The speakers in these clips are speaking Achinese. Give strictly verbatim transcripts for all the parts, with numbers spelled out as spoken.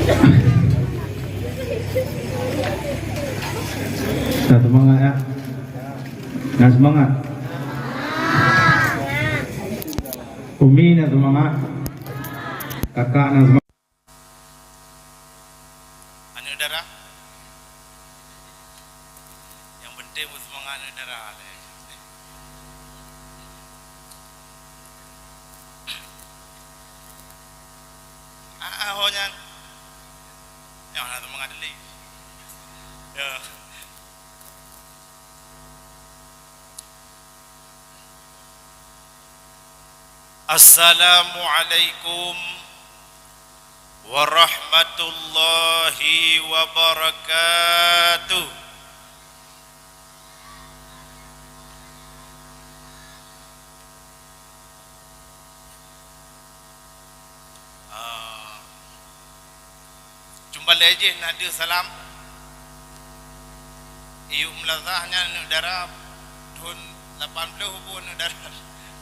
Na seumangat, ya? Na seumangat? Umi na seumangat? Kakak na seumangat? Aneuk dara? Nyang penting beuseumangat aneuk dara lé. Ah, ah, ho nyan. Nyoe na seumangat lé. Ya. Assalamualaikum warahmatullahi wabarakatuh. Ah. Cuma lé jih na deuh salam. Iyup Meulazah nyan aneuk dara thon lapan ploh bu aneuk dara.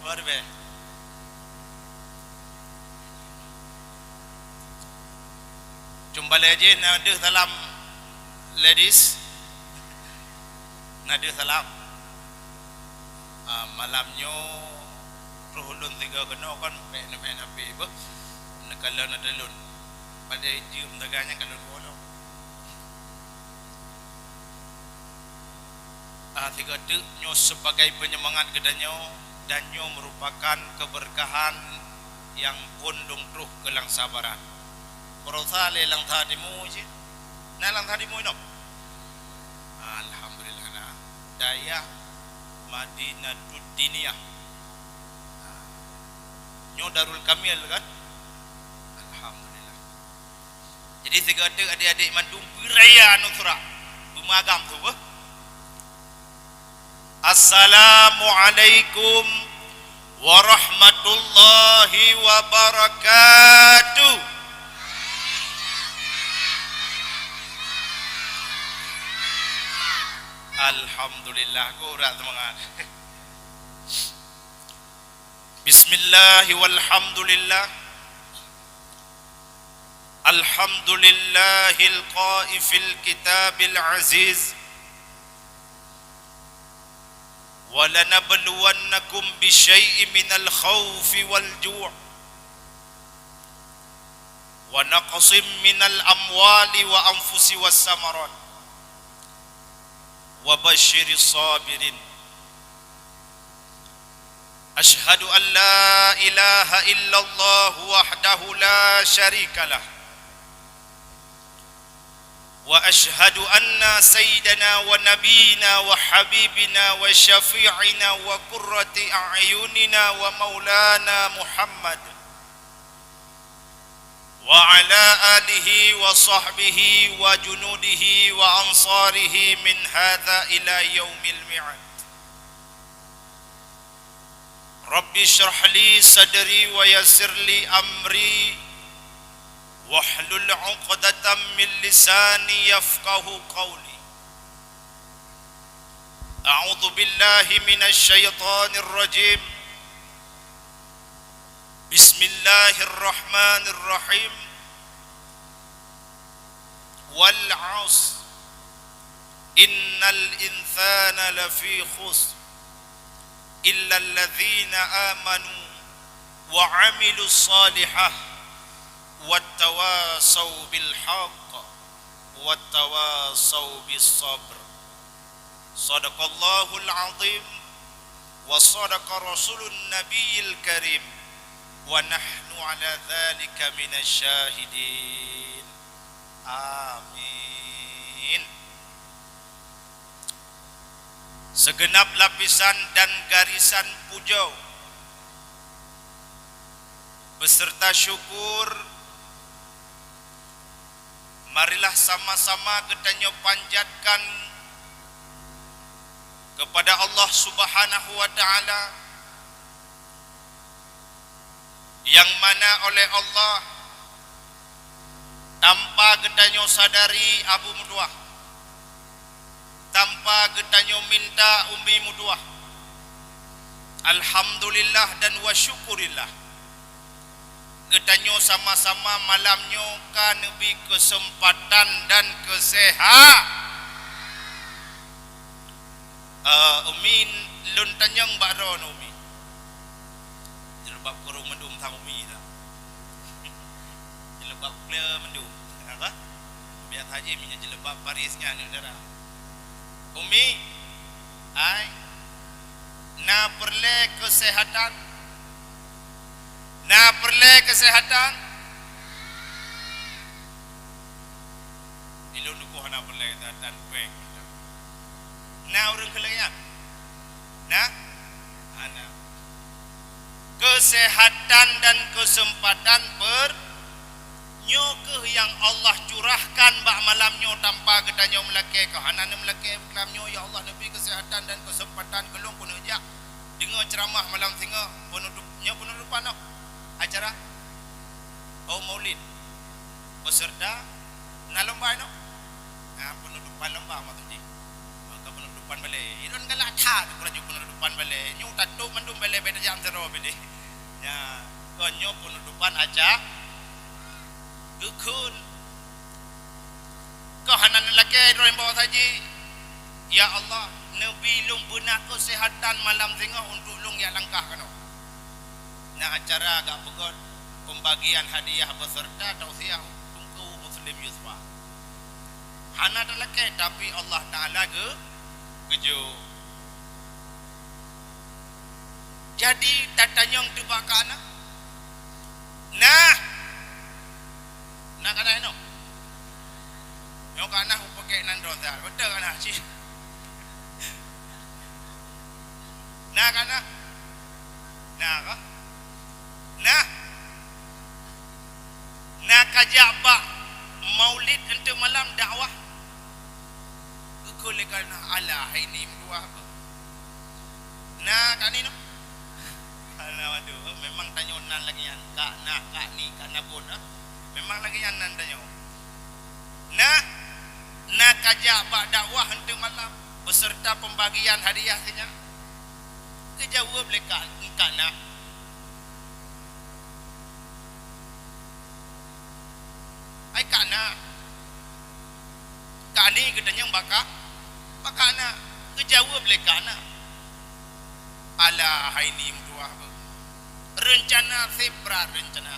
Luar biasa. Cuma lé jih na deuh salam ladies. Na deuh salam. Ah, malam nyoe troh ulôn sigoe keunoe kon bèk neumè napi beuh. Neukalon ata lôn. Padahai jeuem sagai nyan ka lôn woe lom. Ah, sigoe teuk nyoe sebagai peunyemangat geutanyoe dan nyoe meurupakan keubeurkahan nyang phon dong troh keu Langsa Barat. Baroesa lé Langsa Timu cit. Na Langsa Timu inong? Alhamdulillah na. Dayah Madinatud Diniyah. Nyoe Darul Kamil kan? Alhamdulillah. Jadi sigoe teuk adik-adik mandum beuraya Nusra. Beumagam tu beuh. Assalamualaikum warahmatullahi wabarakatuh. Alhamdulillah, kurak seumangat. Bismillah walhamdulillah. Alhamdulillahil qa'i fil kitabil aziz. Wa lanabluwannakum bisyai'in minal khaufi wal ju', wa naqsin minal amwali wa anfusi was samarat, wa basyiris sabirin. Asyhadu an la ilaha illallah wahdahu la syarikalah. Wa asyhadu anna sayyidana wa nabiyina wa habibina wa syafi'ina wa qurrati a'yunina wa maulana Muhammad wa ala alihi wa sahbihi wa junudihi wa ansarihi min hadza ila yaumil mi'ad. Rabbi shrah li sadri wa yassir li amri wahlul 'uqdatam min lisani yafqahu qawli. A'udzu billahi minasy syaithanir rajim. Bismillahirrahmanirrahim. Wal 'asr. Innal insana lafi khusr. Illal ladzina amanu wa 'amilus shalihah. Wat tawasau bil haqq. Wat tawasau bis sabr. Shadaqallahul azim wa shadaqa rasulun nabiyil karim wa nahnu ala dzalika minasy syahidin. Amin. Segenap lapisan dan garisan puja beserta syukur marilah sama-sama geutanyoe panjatkan kepada Allah Subhanahu wa Ta'ala, nyang mana oleh Allah tanpa geutanyoe sadari Abu meutuah, tanpa geutanyoe minta Umi meutuah. Alhamdulillah dan wa syukurillah. Geutanyoe sama-sama malam nyoe ka neubi keuseumpatan dan keuseuha-, eh, Umi, lôn tanyong bak droeneuh, Umi. Jilbab kurung mandum sang Umi dah. Jilbab kleu mandum. Apa? Biasa jih minyak jilbab baris nyan, saudara. Umi, hai, na peureulée keuseuhatan? Na peureulée keuseuhatan? Di lôn dukoh hana peureulée keuseuhatan, péng. Na ureuëng keu lagée nyan? Na? Hana. Keuseuhatan dan keuseumpatan ber-, nyoe kheueh nyang Allah curahkan bak malam nyoe tanpa geutanyoe meulakée. Keu hana neumeulakée malam nyoe, ya Allah, neubi keuseuhatan dan keuseumpatan keu lôn keuneuk jak deungoe ceuramah malam singoh, peunutup, nyoe peunutupan noh acara. Oh, Maulid. Peserta na lomba inoe. Nah, peunutupan lomba maksud jih. Maka peunutupan balée. Ilôn galak that laju peunutupan balée. Nyoe tatôp mandum balée beda jam sidroe bideh. Nya, kon nyoe peunutupan acara geukheun. Keu hana neulakée droe imbau saji, ya Allah, neubi lôn beuna keuseuhatan malam singoh untuk lôn jak langkah keunoe. Na acara gak peugöt pembagian hadiah beserta tausiah untuk muslim yusfa. Hana talakée, tapi Allah Taala geu-, geujok. Jadi, tatanyong teuh bak kah na? Nah! Na kah na inoe? Nyoe kah na upakée nan droe that. Beutôi kah na cit? Na kah na? Na kah? Nah! Na kajak bak maulid enteuk malam dakwah? Geukheun lé kah na, alah, hai ni meutuah beuh. Na kah ni noh? Alah, waduh, memang tanyoe nan lagée nyan. Kah na, kah ni, kah na buet, ah. Memang lagée nyan nan tanyoe. Nah, na kajak bak dakwah enteuk malam beserta pembagian hadiah sinyak? Geujaweueb lé kah, kah na. Hai kah na. Kah ni geutanyong bak kah, bak kah na. Geujaweueb lé kah na. Alah, hai ni meutuah beuh. Reuncana sibrat reuncana.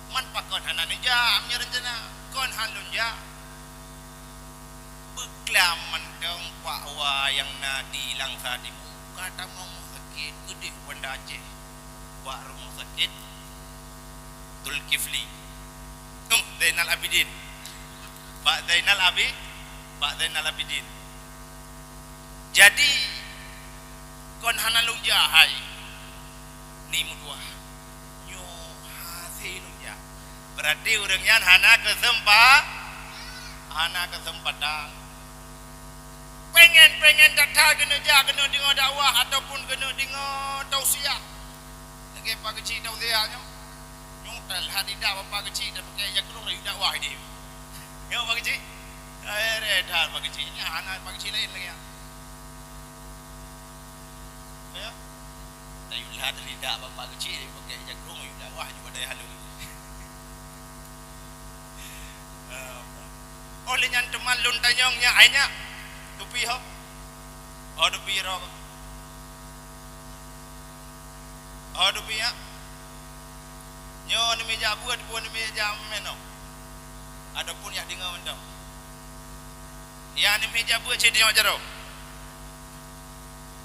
Man pakon hana neujak meunyoe reuncana? Kon han lôn jak. Beuklam mantong pakwa nyang na di Langsa Timu. Ka tamong sakét keudeh u Banda Aceh. Bak rumoh sakét Zulkifli. Oh, Zainal Abidin. Bak Zainal Abi-, bak Zainal Abidin. Jadi, kon hana lôn jak hai ni meutuah. Nyoe hase lôn jak. Berarti ureuëng nyan hana keuseumpa-, hana keuseumpatan. Pengen-pengen that-that keuneuk jak, keuneuk deungoe dakwah ataupun keuneuk deungoe tausiah. Lagée Pak Keuchik tausiah nyoe. Nyoe that-that idak Bapak Keuchik tapakée jak keunoe yue dakwah idéh. Nyoe Pak Keuchik. Eh, that Pak Keuchik. Nyan hana Pak Keuchik laén lagée nyan. Ya. Tayue that idak Bapak Keuchik, tapakée jak keunoe yue dakwah, yue badai halom. Oh, lé nyan teuma lôn tanyong nyak, ai nyak. Tupi ho? Oh, tupi ro. Oh, tupi nyak. Nyoe neumi jak beuet, peue neumi jak meunoe? Ataupun jak deungoe mantong? Ya, neumi jak beuet cit nyoe jaroe.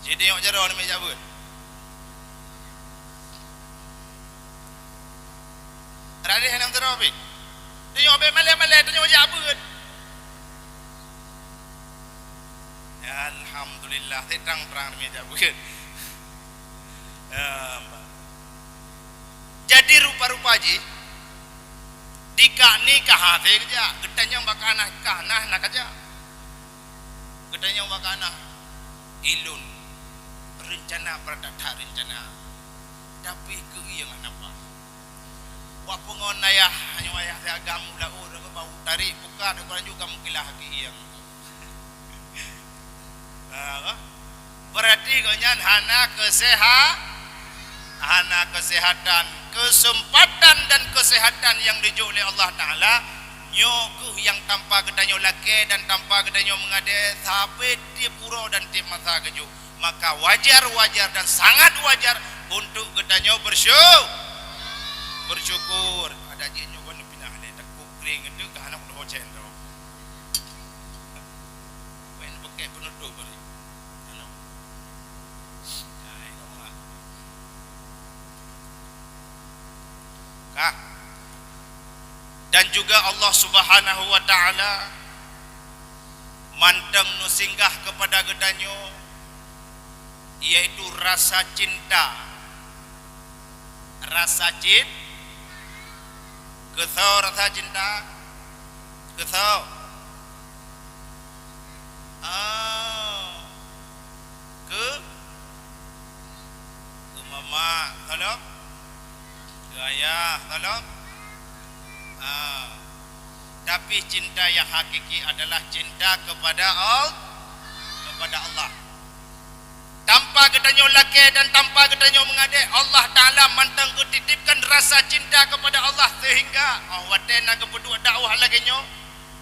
Cit nyoe jaroe neumi jak beuet. Raden hana meuteurô pih. Tanyoe bék malée-malée, tanyoe jak beuet. Alhamdulillah, terang-terang meujak beuet. Ya, bah. Jadi rupa-rupa jih, di kah ni kah hase geujak, geutanyong bak kah na, kah na, na kajak. Geutanyong bak kah na, ilôn reuncana, brat that-that reuncana, tapi keuieng hana paih. Wak peungon ayah, nyoe ayah siagam u laôt, bau tarék pukat, laju gameukilah keuieng. Ha, berarti gobnyan hana keuseha-, hana keuseuhatan. Keuseumpatan dan keuseuhatan nyang geujok lé Allah Taala, nyoe kheueh nyang tanpa geutanyoe lakée dan tanpa geutanyoe meungadée, sabe tieb uroe dan tieb masa geujok. Maka wajar-wajar dan sangat wajar untuk geutanyoe bersyu-, bersyukur. Ada jih nyoe kon pinah lé, takot kering itu ka anak udah hocen tu. Wen pakai penutup bari. Anu. Nah, ini orang. Kah? Dan juga Allah Subhanahu wa Ta'ala mantong neusinggah kepada geutanyoe, yaitu rasa cinta. Rasa cin-, keusoe rasa cinta? Keusoe? Ah. Keu-, keu mamak, tolong. Keu ayah, tolong. Ah. Tapi cinta yang hakiki adalah cinta kepada Al-, kepada Allah. Tanpa geutanyoe lakée dan tanpa geutanyoe meungadée, Allah Taala mantong geutitipkan rasa cinta kepada Allah sehingga, oh, watée na geupeuduek dakwah lagée nyoe,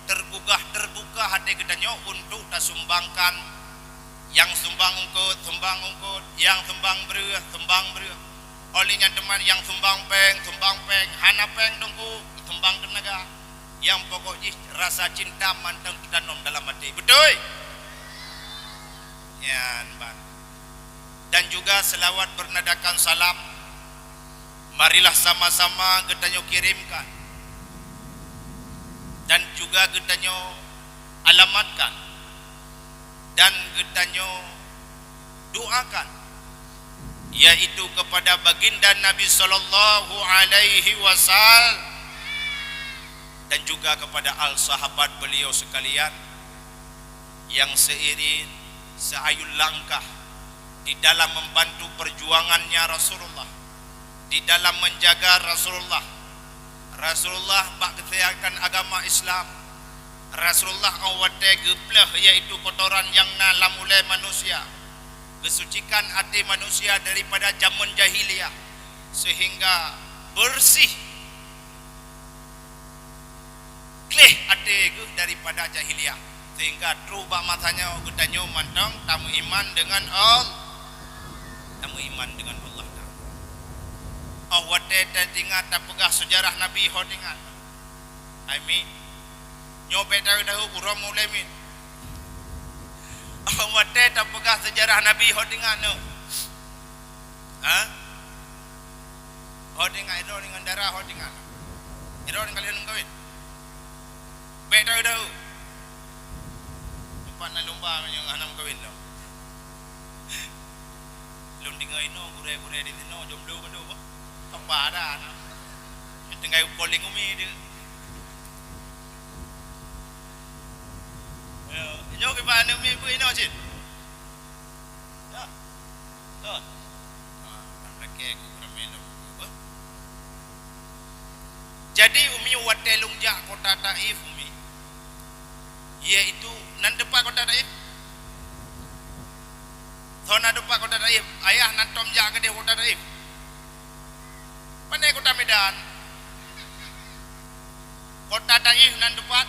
tergugah, terbuka hati geutanyoe untuk tasumbangkan. Nyang sumbang eungkôt, sumbang eungkôt, nyang sumbang breueh, sumbang breueh. Óh lheueh nyan teuma nyang sumbang péng, sumbang péng, hana péng teungku, sumbang teunaga. Nyang pokok jih rasa cinta mantong teutanam dalam até. Beutôi? Nyan ban. Dan juga selawat bernadakan salam, marilah sama-sama geutanyoe kirimkan dan juga geutanyoe alamatkan dan geutanyoe doakan, yaitu kepada baginda Nabi sallallahu alaihi wasallam dan juga kepada al sahabat beliau sekalian yang seiring seayun langkah di dalam membantu perjuangannya Rasulullah, di dalam menjaga Rasulullah. Rasulullah bak keuseuhatan agama Islam. Rasulullah óh watée geupleuh, yaitu kotoran nyang na lam ulée manusia, geusucikan até manusia daripada jameun jahiliyah, sehingga bersih, gleh até geuh daripada jahiliyah, sehingga trok bak masa nyoe geutanyoe mantong tameuiman deungon Allah, tameuiman deungon Allah Taala. Óh watée taingat tapeugah seujarah Nabi ho teuingat. Hai Mi, nyoe bék tahu-tahu burom ulée Mi. Óh watée tapeugah seujarah Nabi ho teuingat nyoe. Ha? Ho teuingat, idroe deungon dara ho teuingat. Idroe deungon kalian meukawen. Bék tahu-tahu. Tempat na lumba meunyoe hana meukawen lom. Lôn deungoe inoe gurée-gurée di sinoe jomblo keunoe bah. Apa ada anak. Tinggai calling umi dia. Ya, nyoe kiban umi bu inoe cit. Ya. Betul. Ha, tak pakai aku ramai lom. Apa? Jadi umi watée lôn jak kota Taif umi. Yaitu nan teumpat kota Taif. Soe na teumpat kota Taif, ayah nan tom jak keudeh kota Taif. Pane kota Medan. Kota Taif nan teumpat.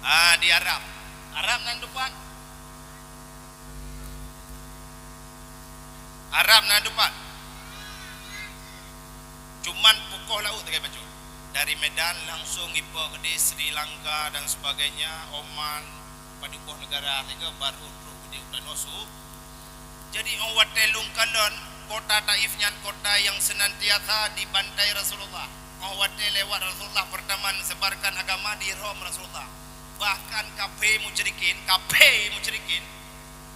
Ah, di Arab. Arab nan teumpat. Arab na teumpat. Cuman pukoh laôt sagai bacut. Dari Medan langsung ipo keudeh Sri Lanka dan sebagainya, Oman, padum boh negara tiga baru trok keudeh u tanoh su. Jadi óh watée lôn kalon kota Taif nyan kota nyang senantiasa dibantai Rasulullah. Óh watée lewat Rasulullah pertama menyebarkan agama di Rom Rasulullah. Bahkan kafé musyrikin, kafé musyrikin,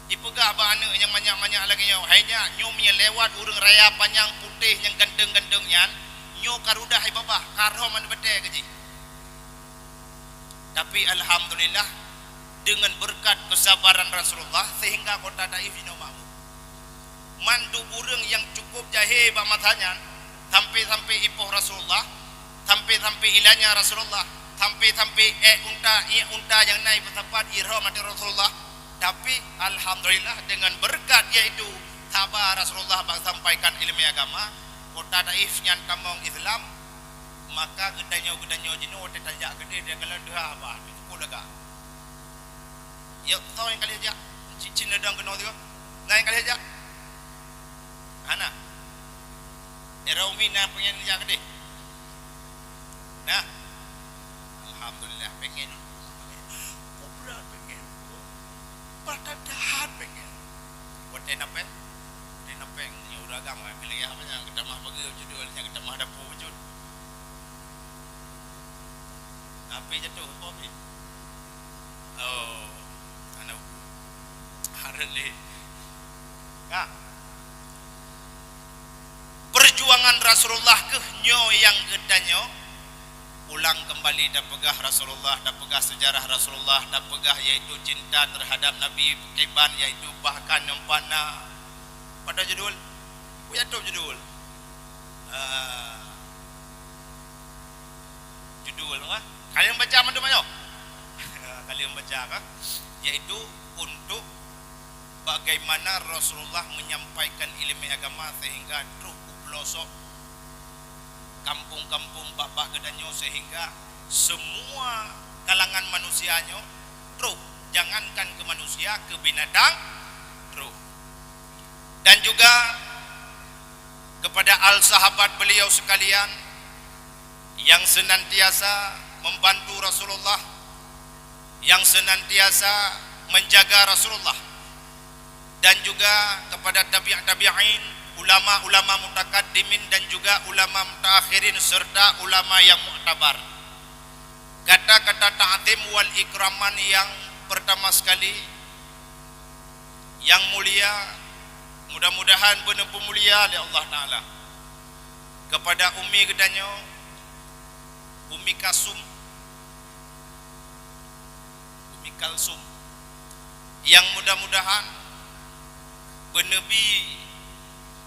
jipeugah bak aneuëk nyang manyak-manyak lagée nyoe, "Hai nyak, nyoe meunyoe lewat ureuëng raya panyang putéh nyang ganteng-ganteng nyan, nyoe ka rudah i babah, ka rhom aneuëk batée keu jih." Tapi alhamdulillah, deungon beureukat keusabaran Rasulullah sehingga kota Taif jinoe makmur. Mandum ureuëng nyang cukup jahé bak masa nyan, sampai-sampai ipoh Rasulullah, sampai-sampai ilanya Rasulullah, sampai-sampai ék unta, iék unta nyang na ipeusapat irhom ateueh Rasulullah. Tapi alhamdulillah, deungon beureukat yaitu saba Rasulullah bak sampaikan ileumé agama, Kota Taif nyan tamong Islam, maka geutanyoe-geutanyoe jinoe watée tajak keudeh, dia kalon deuh haba, teupeue lagak. Yok, soe nyang ka lheueh jak? Cit-cit neudong keunoe sigoe. Na nyang ka lheueh jak? Hana. Era umi na pengen jak keudeh? Nah. Alhamdulillah, pengen. Kubra pengen. Patah tahan pengen. Watée na péng, watée na péng, nyoe ureueng agam, bila ya, apa nyang geutamah bagi judul, nyang geutamah dapur jud. Api jatuh, apa api? Oh, anak harus leh. Kak, perjuangan Rasulullah keuh nyoe nyang geutanyoe ulang kembali tapeugah Rasulullah, tapeugah sejarah Rasulullah, tapeugah yaitu cinta terhadap Nabi, kiban yaitu bahkan nyang pat na pada judul, peue jatuh judul? Ah, judul apa? Kalian baca mandum ayo. Kalian baca apa? Yaitu untuk bagaimana Rasulullah menyampaikan ilmu agama sehingga trok u pelosok kampung-kampung bak-bak geutanyoe, sehingga semua kalangan manusia nyoe trok, jangankan ke manusia, ke binatang trok. Dan juga kepada al sahabat beliau sekalian yang senantiasa membantu Rasulullah, yang senantiasa menjaga Rasulullah, dan juga kepada tabi' tabi'in, ulama-ulama mutakaddimin dan juga ulama mutaakhirin serta ulama yang muktabar. Kata-kata ta'zim wal ikraman yang pertama sekali, yang mulia, mudah-mudahan beuneupeumulia lé Allah Taala kepada umi geutanyoe, Umi Kasum, Umi Kalsum, yang mudah-mudahan beuneubi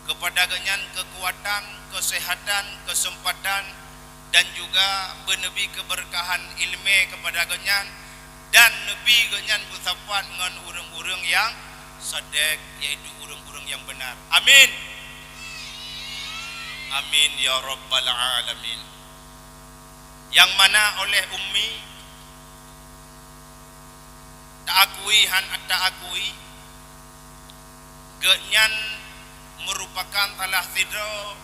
kepada geuhnyan keukuatan, keuseuhatan, keuseumpatan, dan juga beuneubi keubeurkahan ileumé kepada geuhnyan, dan neubi geuhnyan beusapat ngon ureuëng-ureuëng nyang sadék, yaitu ureuëng-ureuëng nyang beunar. Amin. Amin ya rabbal alamin. Nyang mana oleh Ummi taakui hana taakui, geuhnyan meurupakan salah sidroe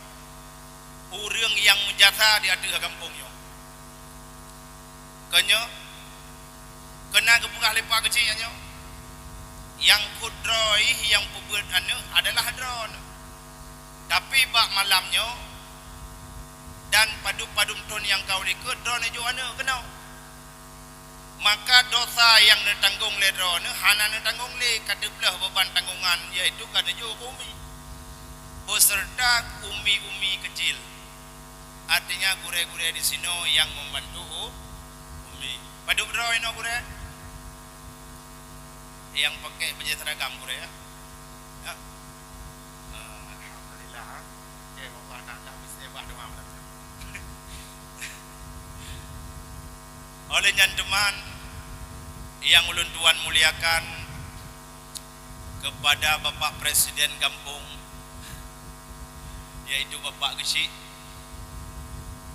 ureuëng nyang meujasa di ateueh gampông nyoe. Keu nyoe, keunan geupeugah lé Pak Geuchik nyoe, nyang kheun droe nyang peubeuet aneuëk adalah droeneuh. Tapi bak malam nyoe dan padub-padub thon nyang ka u likot, droeneuh jok aneuëk keunoe. Maka dosa nyang neutanggong lé droeneuh hana neutanggong lé, ka teupeuleueh beuban tanggongan, yaitu ka neujok keu Umi, beserta umi-umi kecil. Artinya gurée-gurée di sinoe nyang membantu u-, Umi. Padub droe inoe gurée? Nyang pakai bajée seragam gurée, ya? Ya. Ah, alhamdulillah, ha. Oke, Allah nak, nak mesti bah doa malam ni. Oleh nyan teuma, nyang ulôn tuan muliakan, kepada Bapak Presiden Gampông, yaitu Bapak Geuchik.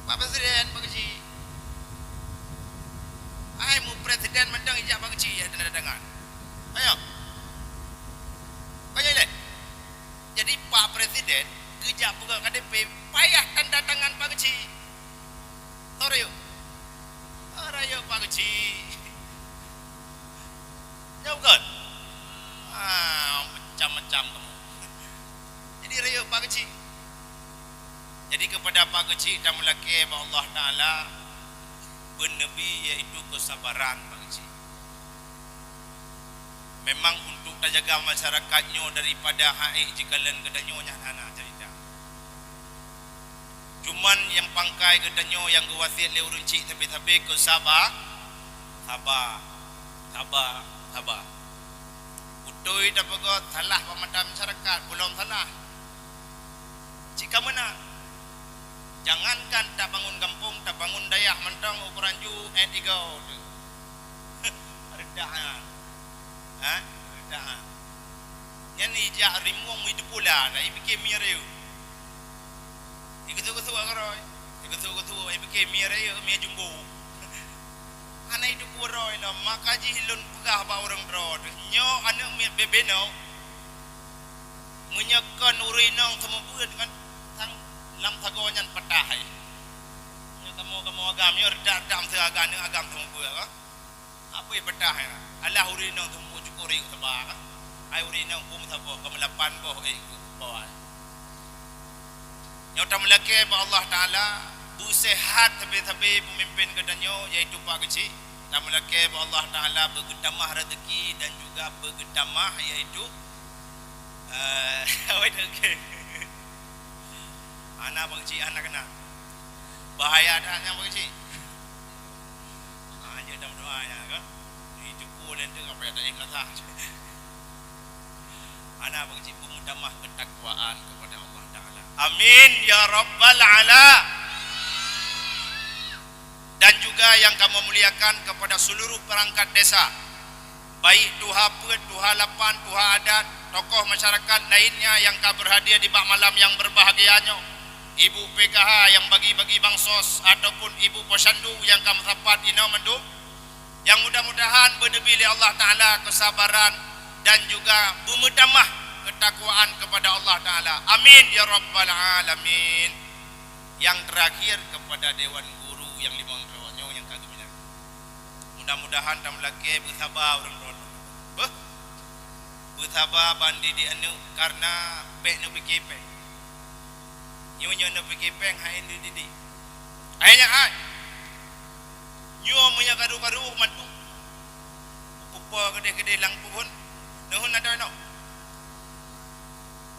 Pak Presiden, Pak Geuchik. Hai, mu presiden mantong ijak Pak Geuchik ya tanda tangan. Ayo. Ayo, ilée. Jadi, Pak Presiden geujak peugah K D P, payah tanda tangan Pak Geuchik. Toh rayeuk? Oh, rayeuk Pak Geuchik. Nyoe bukon? Ah, macam-macam kamu. Jadi, rayeuk Pak Geuchik. Jadi, kepada Pak Geuchik, tameulakée bak Allah Taala, beuneubi, yaitu keusabaran, Pak Geuchik. Memang untuk tajaga masyarakat nyoe daripada hak ék jikalon geutanyoe nyan hana cerita. Cuman nyang pangkai geutanyoe nyang geuwasiet lé ureuëng chik sabe-sabe keu saba, saba, saba, saba. Beutôi tapeugah salah bak mata masyarakat, peulom salah. Cit ka meunan. Jangankan tabangun gampông, tabangun dayah mantong ukoran ju eh tiga tu. Reudah nyan. Ha? Reudah nyan. Nyan ijak rimueng itu pula, dah ipike mie rayeuk. Geusuk-geusuk keudroe. Geusuk-geusuk, ai pike mie rayeuk, mie jumbo. Hana jiteupeue droe lom, maka jih lôn peugah bak ureuëng droe teuh, nyoe aneuëk miet beubenôk, meunyoe kon ureuëng inong seumeubeuet ngon sang lam sagoe nyan patah hai. Nyoe kamoe-kamoe agam, nyoe reudak-reudak meuseu agam, aneuëk agam seumeubeuet ka. Apui patah ya. Alah ureuëng inong seumeubeuet cukuri saba ka. Ai ureuëng inong bum saboh, ka meulapan boh, eh, boh ai. Nyoe tameulakée bak Allah Taala, beuseuhat sabe-sabe peumimpén geutanyoe, yaitu Pak Geuchik. Tameulakée bak Allah Taala beugeutamah rezeki dan juga beugeutamah, yaitu, eh, awai daging. Hana Pak Geuchik, hana keunan. Bahaya that nyan Pak Geuchik. Ha, jeuet tameudoa nyan kan. Itu pun nanti apa yang tak ikhlas. Hana Pak Geuchik, beumeutamah keutakwaan kepada Allah Taala. Amin ya rabbal ala. Dan juga yang kamoe muliakan kepada seluruh perangkat desa, baik tuha peuet, tuha lapan, tuha adat, tokoh masyarakat lainnya yang ka berhadir di bak malam yang berbahagia nyoe, ibu P K H yang bagi-bagi bansos ataupun ibu posyandu yang ka meusapat inoe mandum, yang mudah-mudahan beuneubi lé Allah Taala kesabaran dan juga beumeutamah keutakwaan kepada Allah Taala. Amin ya rabbal alamin. Yang terakhir kepada dewan guru yang limong droe nyoe nyang ka geubilang. Mudah-mudahan tameulakée beusaba ureuëng droe. Beuh? Beusaba ban didik aneuëk karena bék neupike péng. Nyoe nyoe neupike péng hai neudidik. Hai nyan hai. Nyoe meunyoe karu-karu mandum. Kupo keudeh-keudeh lam pohon, neuhon adoe noe.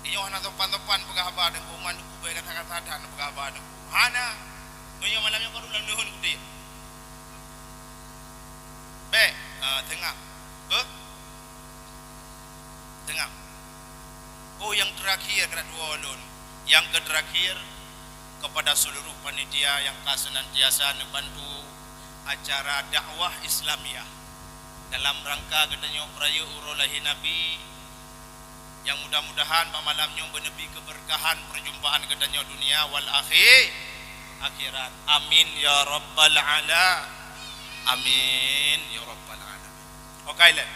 Inyoe hana sopan-sopan peugah haba teungku, man kubée kata-kata that neupeugah haba teungku. Hana. Meunyoe malam nyoe karu lam neuhon kudeh. Bék, ah, teungab. Beuh? Teungab. Oh, yang terakhir, keurak dua ulôn. Yang ke terakhir, kepada seluruh panitia yang ka senantiasa neubantu acara dakwah Islamiyah dalam rangka geutanyoe peurayeuk uroe lahé Nabi, yang mudah-mudahan bak malam nyoe beuneubi keubeurkahan perjumpaan geutanyoe dunia wal akhi-, akhirat. Amin ya rabbal ala-, amin ya rabbal alamin. Oke, lé.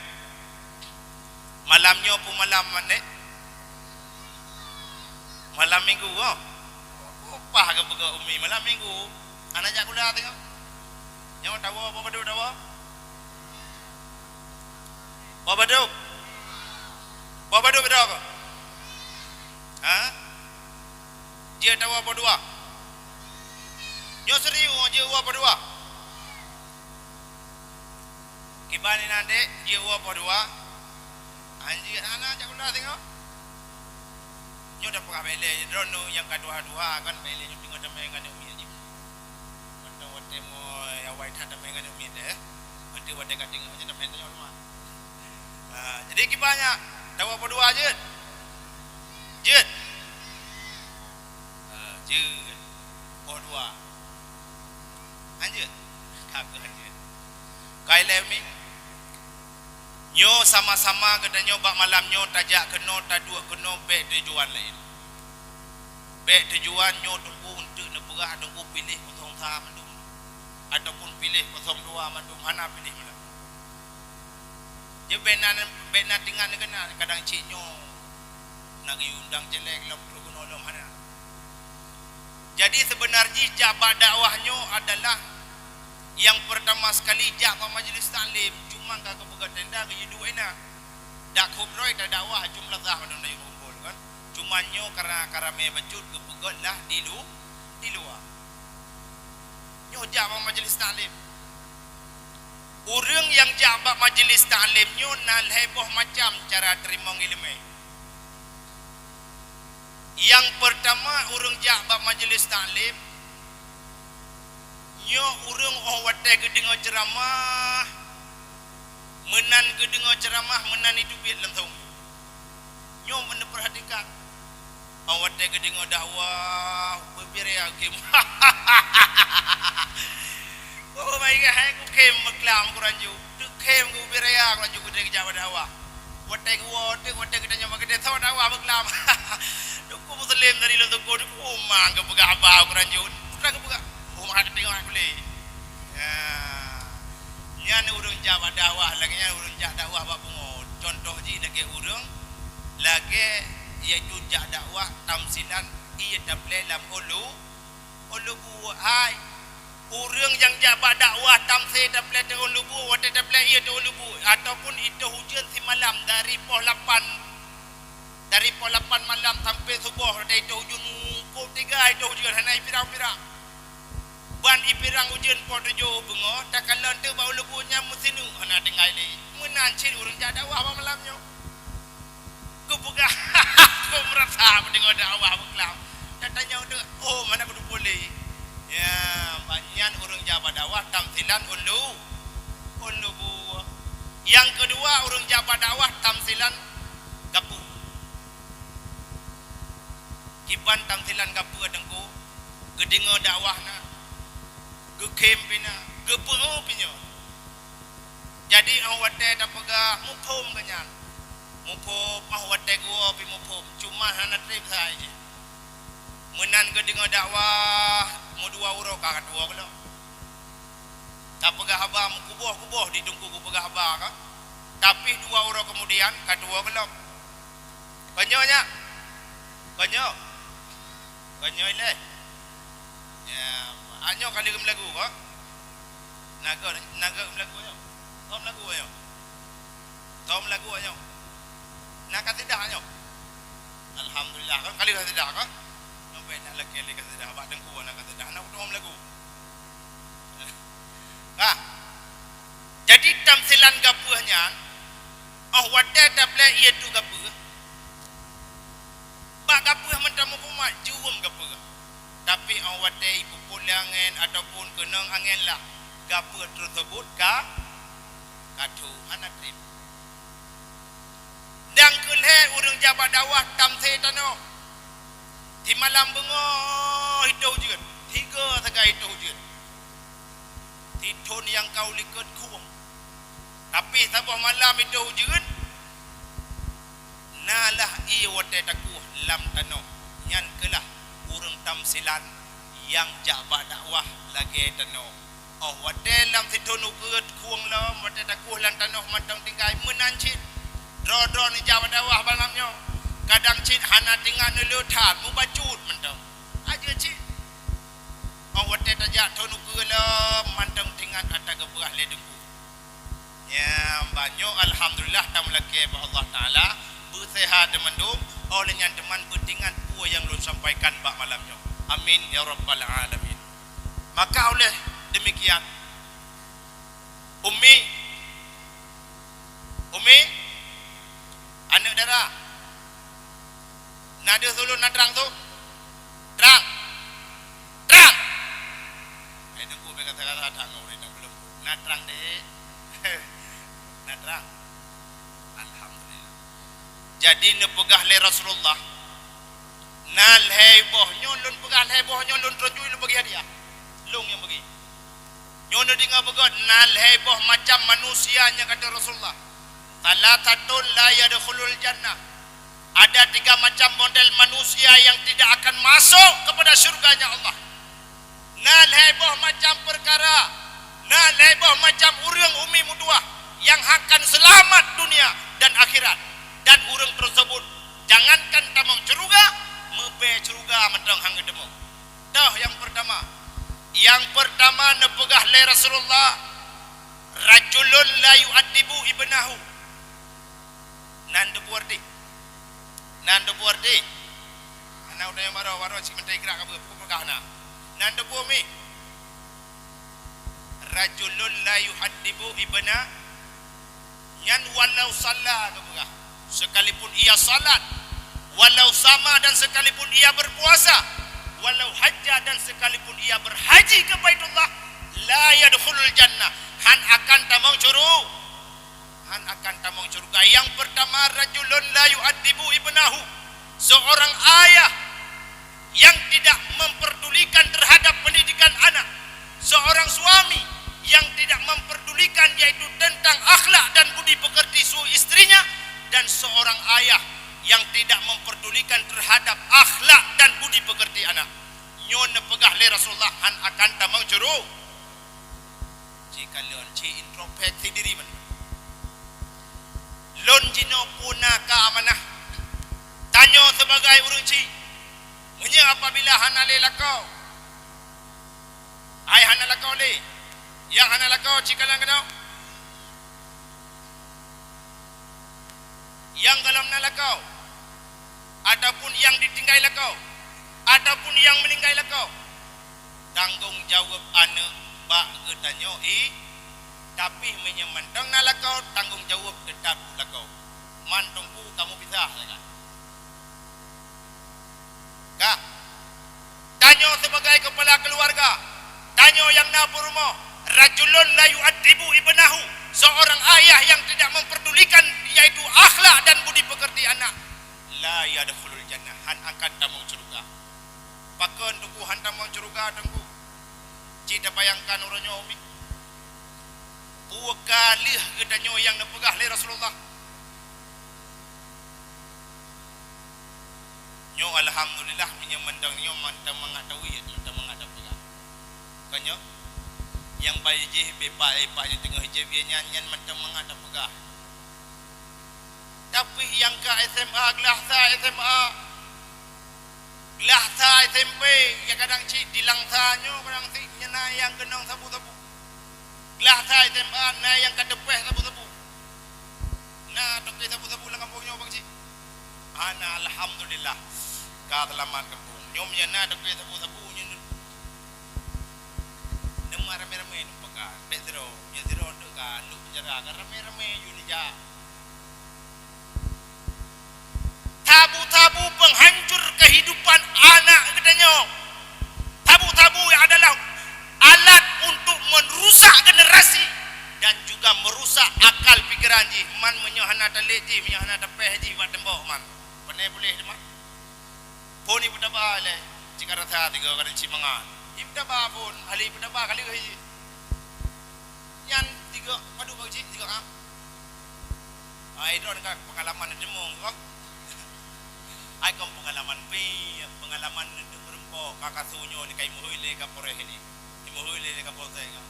Malam nyoe peue malam, Nek? Malam Minggu, oh. Oh, pah geupeugah Umi, malam Minggu. Hana jak kuliah teuh. Nyoe tawoe, boh padub tawoe? Boh padub? Boh padub beudôh kah? Ha? Jeuet tawoe boh dua? Nyoe serius, jeuet woe boh dua? Kiban inan dek, jeuet woe poh dua. Anjir, hana jak guna singoh. Nyoe dah peugah bak ilée, droeneuh nyang ka tuha-tuha kan, bak ilée nyoe teungoh tamé ngon aneuk miet jih. Mantong watée mo awai that tamé ngon aneuk miet deh. Watée, watée ka teungoh nyoe tamé tanyoe teuma. Ah, jadi kiban nyan, tawoe poh dua jeuet. Jeuet. Ah, jeuet. Poh dua. Hanjeuet? Ka keuh hanjeuet. Ka ilée mi? Nyoe sama-sama geutanyoe bak malam nyoe tajak keunoe, taduek keunoe, bék tujuan laén. Bék tujuan nyoe teungku untuk neupeugah teungku piléh kosong sa mandum, ataupun piléh kosong dua mandum, hana piléh malam. Jeuet bék na, bék na teuingat neukeuna kadang cit nyoe na geuyue undang célék lom trok keunoe lom hana. Jadi seubeuna jih jak bak dakwah nyoe adalah nyang peurtama sekali jak bak majlis taklim, cuma ka geupeugah tenda geuyue duek inan. Dak khop droe tadakwah jumlah dah mandum na yue kumpul kan. Cuma nyoe karena ka ramé bacut geupeugah lah di lu-, di luwa. Nyoe jak bak majlis taklim. Ureuëng nyang jak bak majlis taklim nyoe na lhée boh macam cara teurimong iéleumé. Nyang peurtama, ureuëng jak bak majlis taklim nyoe ureuëng óh watée geudeungoe ceuramah, meunan geudeungoe ceuramah meunan jiteubiet langsong. Nyoe meuneupeurhatikan, óh watée geudeungoe dakwah, beubirea khem. Oh my God, hai khem meuklam keuranju. Teukhem geubirea keuranju geude geujak bak dakwah. Watée geuwoe teuk, watée geutanyoe bak geude, soe dakwah meuklam. Teungku Lem dari lôn teungku, oh, ma geupeugah haba u Keuranjut. Peue geupeugah? Oh, ma tengok aku lé. Ya. Nyan ureueng jak bak dakwah, lagèe nyan ureueng jak dakwah bak pungo. Contoh jih lagèe ureueng, lagèe yaitu jak dakwah tamsilan ié taplè lam ulu, ulu bu hai. Ureueng nyang jak bak dakwah tamsil taplè teuôn lubu, watèe taplè ié teuôn lubu, ataupun itôh ujeuen simalam dari poh lapan, dari poh lapan malam sampai suboh, watèe itôh ujeuen, pukul tiga itôh ujeuen, hana ipirang-pirang. Ban ipirang ujeuen poh tujoh beungoh, takalon teuk bak lubu nyan meusineuk, hana tinggai lé. Meunan cit ureueng jak dakwah bak malam nyoe. Kupeugah, ku meurasa peudeungoe dakwah beuklam. Tatanyong tu, "Oh, mana kuteupeu lé?" Ya, bak nyan ureueng jak bak dakwah tamsilan ulu, ulu bu. Nyang keudua, ureueng jak bak dakwah tamsilan gapeue. Kiban tamsilan gapeue teungku, geudeungoe dakwah na, geukhém pih na, geupeu pih nyoe. Jadi, óh watèe tapeugah muphom keu nyan. Muphom, óh watèe geuwoe pih muphom. Cuma hana trép sai jih. Meunan geudeungoe dakwah, meudua uroe ka katuwoe keulok. Tapeugah haba meukuboh-kuboh di teungku kupeugah haba ka. Tapi dua uroe keumudian, katuwoe keulok. Kon nyoe nyak? Kon nyoe? Kon nyoe ilèe? Ya, a nyoe ka lheueh meulagu ko? Na goe, na goe meulagu nyoe? Tom lagu nyoe? Tom lagu nyoe? Na kasidah nyoe? Alhamdulillah, kan ka lheueh kasidah ko? Sampai nak lakèe lé kasidah, bak teungku na kasidah, na tom lagu. Nah, jadi tamsilan gapeue nyan, óh watèe taplè ié teuh gapeue, bak gapeue mantong meukumat jeuem gapeue. Tapi óh watèe ipupot lé angèn ataupun keunong angèn lah, gapeue teuseubut ka, ka tho, hana trép. Nyang keu lhèe ureueng jak bak dakwah tamsil tanoh. Simalam beungoh itôh ujeuen, tiga sagai itôh ujeuen. Sithon nyang ka u likot khueng. Tapi saboh malam itôh ujeuen, na lah ié watèe takueh lam tanoh. Nyan keuh lah ureueng tamsilan nyang jak bak dakwah lagèe tanoh. Óh watèe lam sithon ukeue khueng lom, watèe takueh lam tanoh mantong tinggai meunan cit. Droe-droe neujak bak dakwah malam nyoe, kadang cit hana teuingat neulheueh that, mubacut mantong. Aja cit. Óh watèe tajak thon ukeue lom mantong teuingat ata geupeugah lé teungku. Nyang banyoe alhamdulillah tameulakèe bak Allah Taala, beuseuhat teumandum, óh lheueh nyan teuma beuteuingat peue nyang lôn sampaikan bak malam nyoe. Amin ya rabbal alamin. Maka oleh demikian, Umi, Umi, aneuk dara, na deuh ulôn na trang tu? Trang! Trang! Hai teungku, bèk kata-kata that ngon ureueng nyang belum. Na trang deh. Na trang. Alhamdulillah. Jadi neupeugah lé Rasulullah, na lhèe boh nyoe lôn peugah, lhèe boh nyoe lôn treun jui lôn bagi hadiah. Lôn nyang bagi. Nyoe neudeungoe beugöt, na lhèe boh macam manusia nyang kata Rasulullah, "Tsalasatun la yadkhulul jannah." Ada tiga macam model manusia yang tidak akan masuk kepada syurganya Allah. Na lhèe boh macam peukara, na lhèe boh macam ureueng umi meutuwah nyang akan seulamat dunia dan akhirat. Dan ureueng teuseubut jangankan tamong syeuruga, meubèe syeuruga mantong han geuteumong. Toh nyang peurtama. Nyang peurtama neupeugah lé Rasulullah, "Rajulun la yu'addibu ibnahu." Nan teupeue arti? Nan teupeue arti? Hana utanyong baroe, baroe cit meuntri grak ka beupeugah na. Nan teupeue mi? "Rajulun la yu'addibu ibna." Nyan walau shalla geupeugah, sekalipun ia salat, walau sama dan sekalipun ia berpuasa, walau hajja dan sekalipun ia berhaji ke Baitullah, la yadkhulul jannah, han akan tamong syuru-, han akan tamong syurga. Yang pertama, rajulun la yu'addibu ibnahu, seorang ayah yang tidak memperdulikan terhadap pendidikan anak, seorang suami yang tidak memperdulikan yaitu tentang akhlak dan budi pekerti su-, istrinya, dan seorang ayah yang tidak memperdulikan terhadap akhlak dan budi pekerti anak. Nyoe neupeugah lé Rasulullah, han akan tamong syuru-, Ci kalon, ci introspeksi diri man. Lôn jinoe peue na ka amanah. Tanyoe sibagai ureuëng chik, meunyoe apabila hana lé lakoe, ai hana lakoe lé, nyang hana lakoe ci kalon keunoe. Nyang gohlom na lakoe, ataupun nyang ditinggai lakoe, ataupun nyang meuninggai lakoe, tanggong jaweueb aneuëk bak geutanyoe, i, tapi meunyoe mantong na lakoe, tanggong jaweueb teutab lakoe. Man teungku kamoe pisah sagai. Ka. Tanyoe sibagai kepala keluarga, tanyoe nyang na peurumoh, rajulun la yu'addibu ibnahu, seorang ayah yang tidak memperdulikan yaitu akhlak dan budi pekerti anak, la yadkhulul jannah, han akan tamong syeuruga. Pakon teungku han tamong syeuruga teungku? Ci tabayangkan uroe nyoe umi. Peue ka lheueh geutanyoe nyang neupeugah lé Rasulullah? Nyoe alhamdulillah, meunyoe mantong nyoe mantong mangat tawiet, mantong mangat tapeugah. Kon nyoe, nyang bayi jih bepak-epak nyang teungoh jieb ié nyan, nyan mantong mangat tapeugah. Tapi nyang ka S M A, glah sa S M A, glah sa S M P, ya kadang cit di Langsa nyoe, kadang cit nyan na nyang keunong sabu-sabu. Glah sa S M A na nyang ka teupeh sabu-sabu. Na toke sabu-sabu lam kampung nyoe, Bang Cik? Hana, alhamdulillah. Ka seulamat kampung. Nyoe meunyoe na toke sabu-sabu nyoe, neuma ramé-ramé neupeugah. Bèk sidroe, meunyoe sidroe neuk ka lhok penjara, ka ramé-ramé yue neujak. Sabu-sabu penghancur kehidupan anak geutanyoe. Sabu-sabu adalah alat untuk merusak generasi dan juga merusak akal pikiran jih. Man meunyoe hana talét jih, meunyoe hana tapéh jih bak teumbok man. Pane puléh teuma. Phon ipeutaba lé, cit ka rasa tiga kali cit mangat. Ipeutaba phon, ahli ipeutaba ka lheueh jih. Nyan tiga, padub bak cit, tiga am. Ai, droe ka pengalaman neudeungoe kah? Ai, kon pengalaman pih, pengalaman neudeungoe meureumpok, ka kasu nyoe dikai meuhôi lé Kapolres ini. Dimeuhôi lé Kapolsek ka.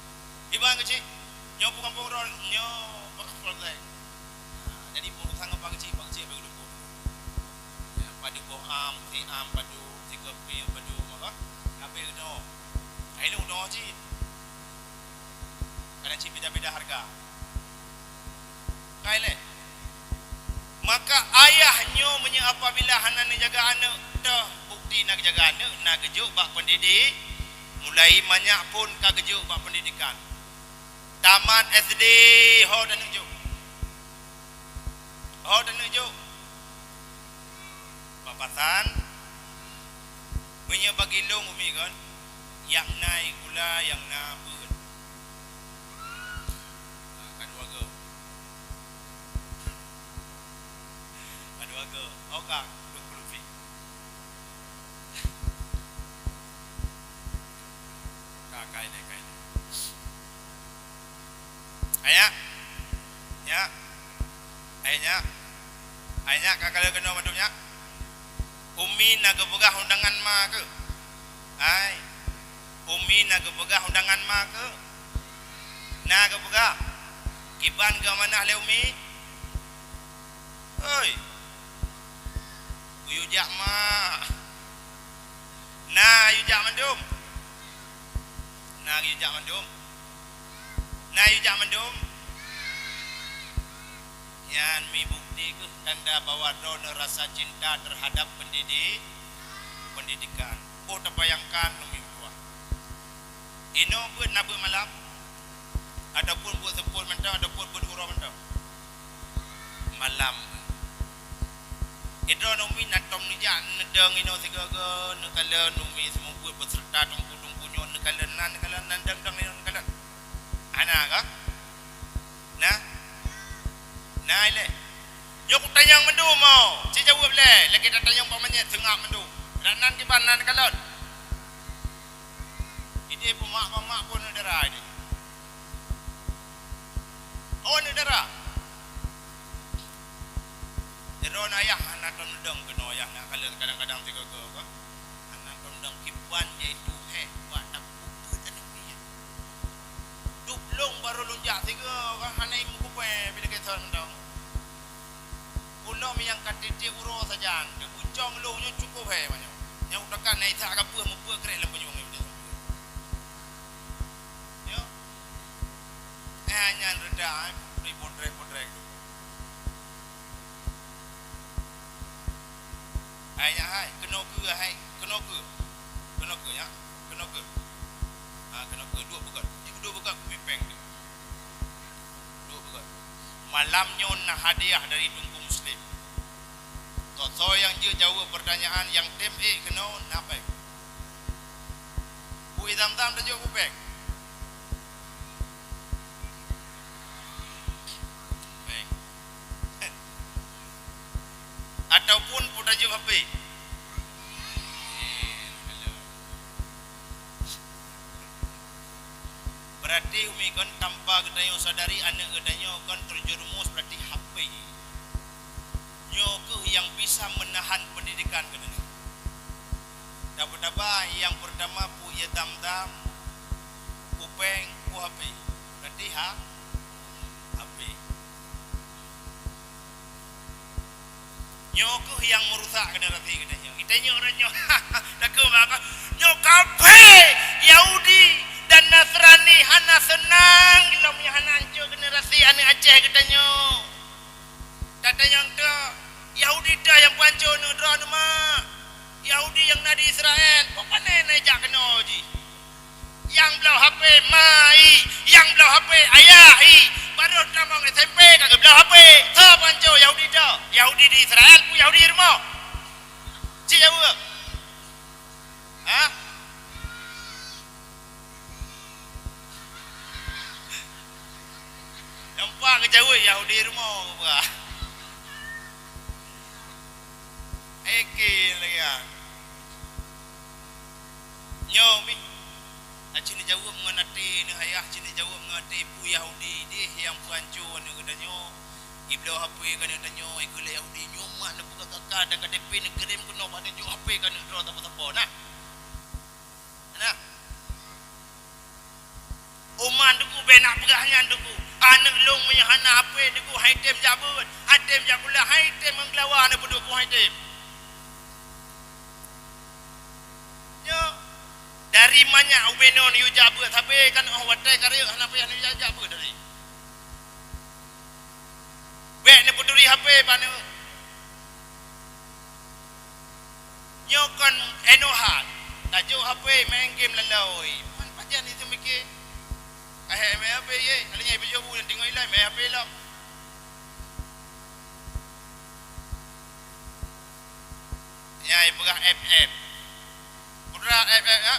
Iban keuh cit, nyoe pih kampung droe, nyoe pih Kapolsek. Nah, jadi urusan ngon Pak Keuchik, Pak Keuchik bagi dukung. Ya, padub boh am, si am padub, si kopi padub, maka kabeh udoe. Ai, lôn udoe cit. Kadang cit beda-beda harga. Kai lé. Maka ayah nyoe meunyoe apabila hana neujaga aneuëk, toh bukti na geujaga aneuëk, na geujok bak pendidik, mulai manyak phon ka geujok bak pendidikan. Tamat S D ho dan neujok. Ho dan neujok. Bak pasan, meunyoe bagi lôn umi kon, nyang na ie gula, nyang na beuet. Ha, ka dua go. Ka dua go. Oka, dua puluh pi. Ka, kai deh, kai deh. Ai nyak. Nyak. Ai nyak. Ai nyak ka kalheueh keunoe mandum nyak. Umi na geupeugah undangan ma keuh? Ai. Umi na geupeugah undangan ma keuh? Na geupeugah. Kiban geuamanah lé umi? Oi. Kuyue jak ma. Na yue jak mandum? Na yue jak mandum? Na yue jak mandum? Nyan mi bukti keuh tanda bahwa droeneuh rasa cinta terhadap pendidi-, pendidikan. Boh tabayangkan umi meutuah. Inoe beuet na beuet malam, ataupun beuet seupôt mantong, ataupun beuet uroe mantong. Malam. Idroe umi na tom neujak neudong inoe sigoe-goe, neukalon umi seumeubeuet beuseureuta teungku-teungku nyoe neukalon, na neukalon, na dong-dong inoe neukalon. Hana kah? Na? Na ilée. Nyoe kutanyong mandum, oh. Ci jaweueb lé, lagée tatanyong bak manyét seungab mandum. Dak nan kiban na neukalon. Idéh peumak-peumak pun neudara idéh. Oh, neudara. Jadi Kon ayah hana tom dong keunoe ayah nak kalon kadang-kadang sigoe-goe. Hana tom dong kiban yaitu heh buat takut aneuëk nyan. Dup lôn barô lôn jak sigoe hana imeukupe bila keson dong. Ulôn nyang ka tiep-tiep uroe sajan, teubucong lôn nyoe cukup hé banyoe. Nyang utakan na Ishak ka peuet meupeue krek lam panyueng nyoe. Nyoe. Eh, nyan reda, eh, putri podrek-podrek tu. Hai, nyan hai, keunoe keu, hai, keunoe keu. Keunoe keu, ya. Keunoe keu. Ah, keunoe keu, dua peugöt. Dua peugöt, kupi pèng tu. Dua peugöt. Malam nyoe na hadiah dari Teungku Muslim. Soe-soe nyang jeuet jaweueb peurtanyaan nyang tem ék keunoe na péng. Bui Zam-Zam tajok beu péng. Péng. Ataupun beu tajok H P. Berarti umi kon tanpa geutanyoe sadari aneuëk geutanyoe kon terjerumus berarti H P. Nyoe kheueh nyang bisa meunahan pendidikan geutanyoe. Taba-taba nyang peurtama pue Zam-Zam, pue péng, pue H P. Berarti ha, H P. Nyoe kheueh nyang meurusak generasi geutanyoe. Geutanyoe uroe nyoe takheun bak nyoe kafé, Yahudi dan Nasrani hana seunang lom nyang hana ancô generasi aneuëk Aceh geutanyoe. Tatanyong teuh, Yahudi teuh nyang peuancô neuëk droeneuh mak? Yahudi nyang na di Israel, pakon hana jak keunoe jih? Nyang bloe H P ma i, nyang bloe H P ayah i, barô tamong S M P ka geubloe H P. Soe peuancô Yahudi teuh? Yahudi di Israel peue Yahudi rumoh? Cit jaweueb. Ha? Nampak geujaweueb Yahudi rumoh keubah. Eke lagèe nyan. Nyoe mi, aci neujaweueb ngon até neuh ayah, aci neujaweueb ngon até peue Yahudi deh nyang peuancô aneuëk geutanyoe. Ibloe H P keu aneuëk tanyoe, ikeu lé Yahudi nyoe mak neupeugah kaka dan ka D P neukirém keunoe bak neujok H P keu aneuëk droe sapo-sapo nah. Nah. Uman Teungku bèk nak peugah nyan Teungku. Aneuëk lôn meunyoe hana H P Teungku han item jak beuet, han item jak kuliah, han item ngon keulawa neupeudukung han item. Nyoe dari manyak ubé non yue jak beuet sabe kan óh watèe ka rayeuk hana payah neujak jak beuet dari. Bèk neupeuturi H P bak neuh. Nyoe kon inoe that. Tajok H P main game laloi. Man pajan itu mikir. Ahé main H P ye, kali nyan ipeujeuet bu nyang tinggai ilai main H P lom. Nyang ipeugah F F. Putra F F ya.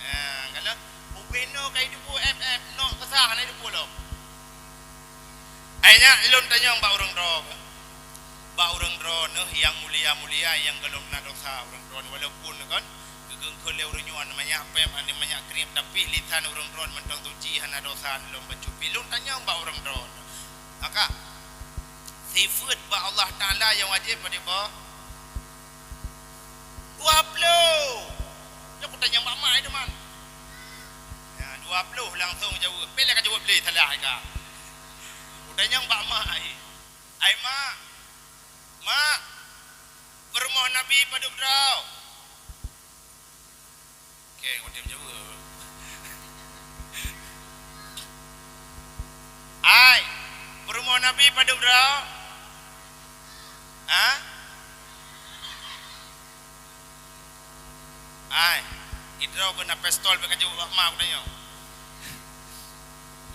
Eh, kalau ubé nyoe ka iduek F F, nok keusah hana iduek lom. Ai nyak lôn tanyong bak ureuëng droe. Bak ureuëng droe neuh nyang mulia-mulia nyang gohlom na dosa ureuëng droe walaupun kon geugeungkheun lé ureuëng nyoe manyak pèm, manyak krieb, tapi lisan ureuëng droe mantong suci hana dosa lom bacut pih. Lôn tanyong bak ureuëng droe. Maka sifeuet bak Allah Taala nyang wajéb padum boh? Dua ploh. Nyoe kutanyong bak mak ai teuma. Ya, dua ploh langsong jaweueb. Pih lé ka jaweueb lé salah ai ka. Kutanyong bak mak ai. Ai mak. Mak. Peurumoh Nabi padum droe? Oke, kutém jaweueb. Ai. Peurumoh Nabi padum droe? Ha? Ai, idroe keu na pistol bèk kajeuet bak mak geutanyoe.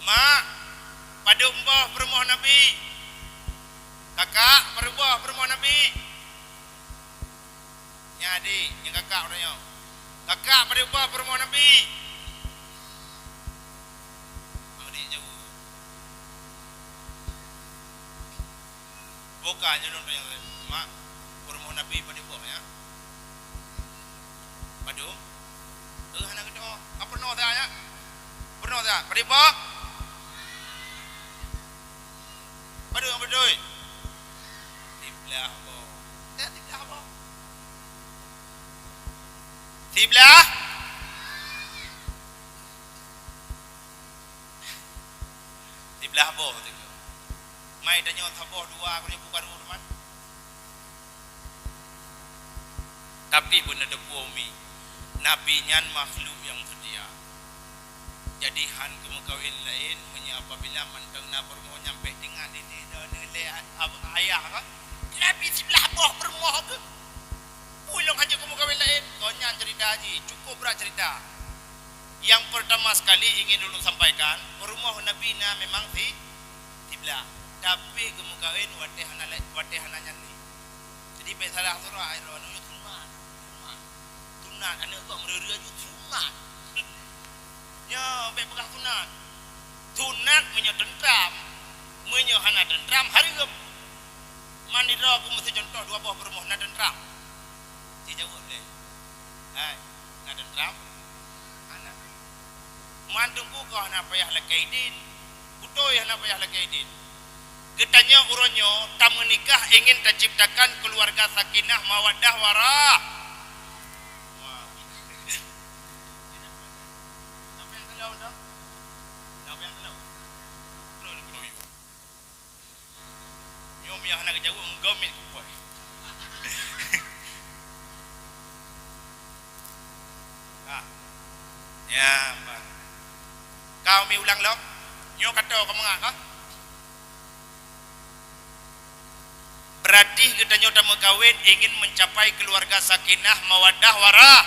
Mak, padum boh peurumoh Nabi? Kakak, padum boh peurumoh Nabi? Nyan adik, nyan kakak geutanyoe. Kakak, padum boh peurumoh Nabi? Adik jaweueb. Bukan nyoe lôn tanyong, mak, peurumoh Nabi padum boh ya? Padum? Eh, hana geutanyoe. Apa peurumoh that ya? Peurumoh that. Padum boh? Padum beutôi? Siblah boh. Siblah boh. Siblah. Siblah boh tu. Mai tanyoe saboh dua, keu nyoe bukan urusan. Tapi beuneuteupeu umi, Nabi nyan makhluk nyang seutia. Jadi han geumeukawen laén, meunyoe apabila mantong na peurumoh nyang bék teuingat di, di, di, di lé ab-, ayah ka. Nabi siblah boh peurumoh geuh. Ulôn hana geumeukawen laén, kon nyan cerita jih, cukup brat cerita. Yang pertama sekali ingin ulôn sampaikan, peurumoh Nabi na memang si, siblah. Tapi geumeukawen watée hana lé-, watée hana nyan lé. Jadi bék salah sira, ai droeneuh nyoe sunat. Sunat. Sunat, aneuk gob meureu-reu aju sunat. Nyoe bék peugah sunat. Sunat meunyoe teuntram. Meunyoe hana teuntram, hareuem. Man droe ku meusti cuntoh dua boh peurumoh na teuntram. Sijaweueb lé. Hai, na teuntram? Hana. Man teungku kah hana payah lakée idin. Beutôi hana payah lakée idin. Geutanyoe uroe nyoe tameunikah ingin taciptakan keuluwarga sakinah mawaddah warah. Wah. Nyoe miyah hana geujaweueb ngon gomit kupoi. Ah. Ya, bah. Kau mi ulang lom. Nyoe kata kau mangat kah? Berarti geutanyoe tameukawen ingin mencapai keluarga sakinah mawaddah warah.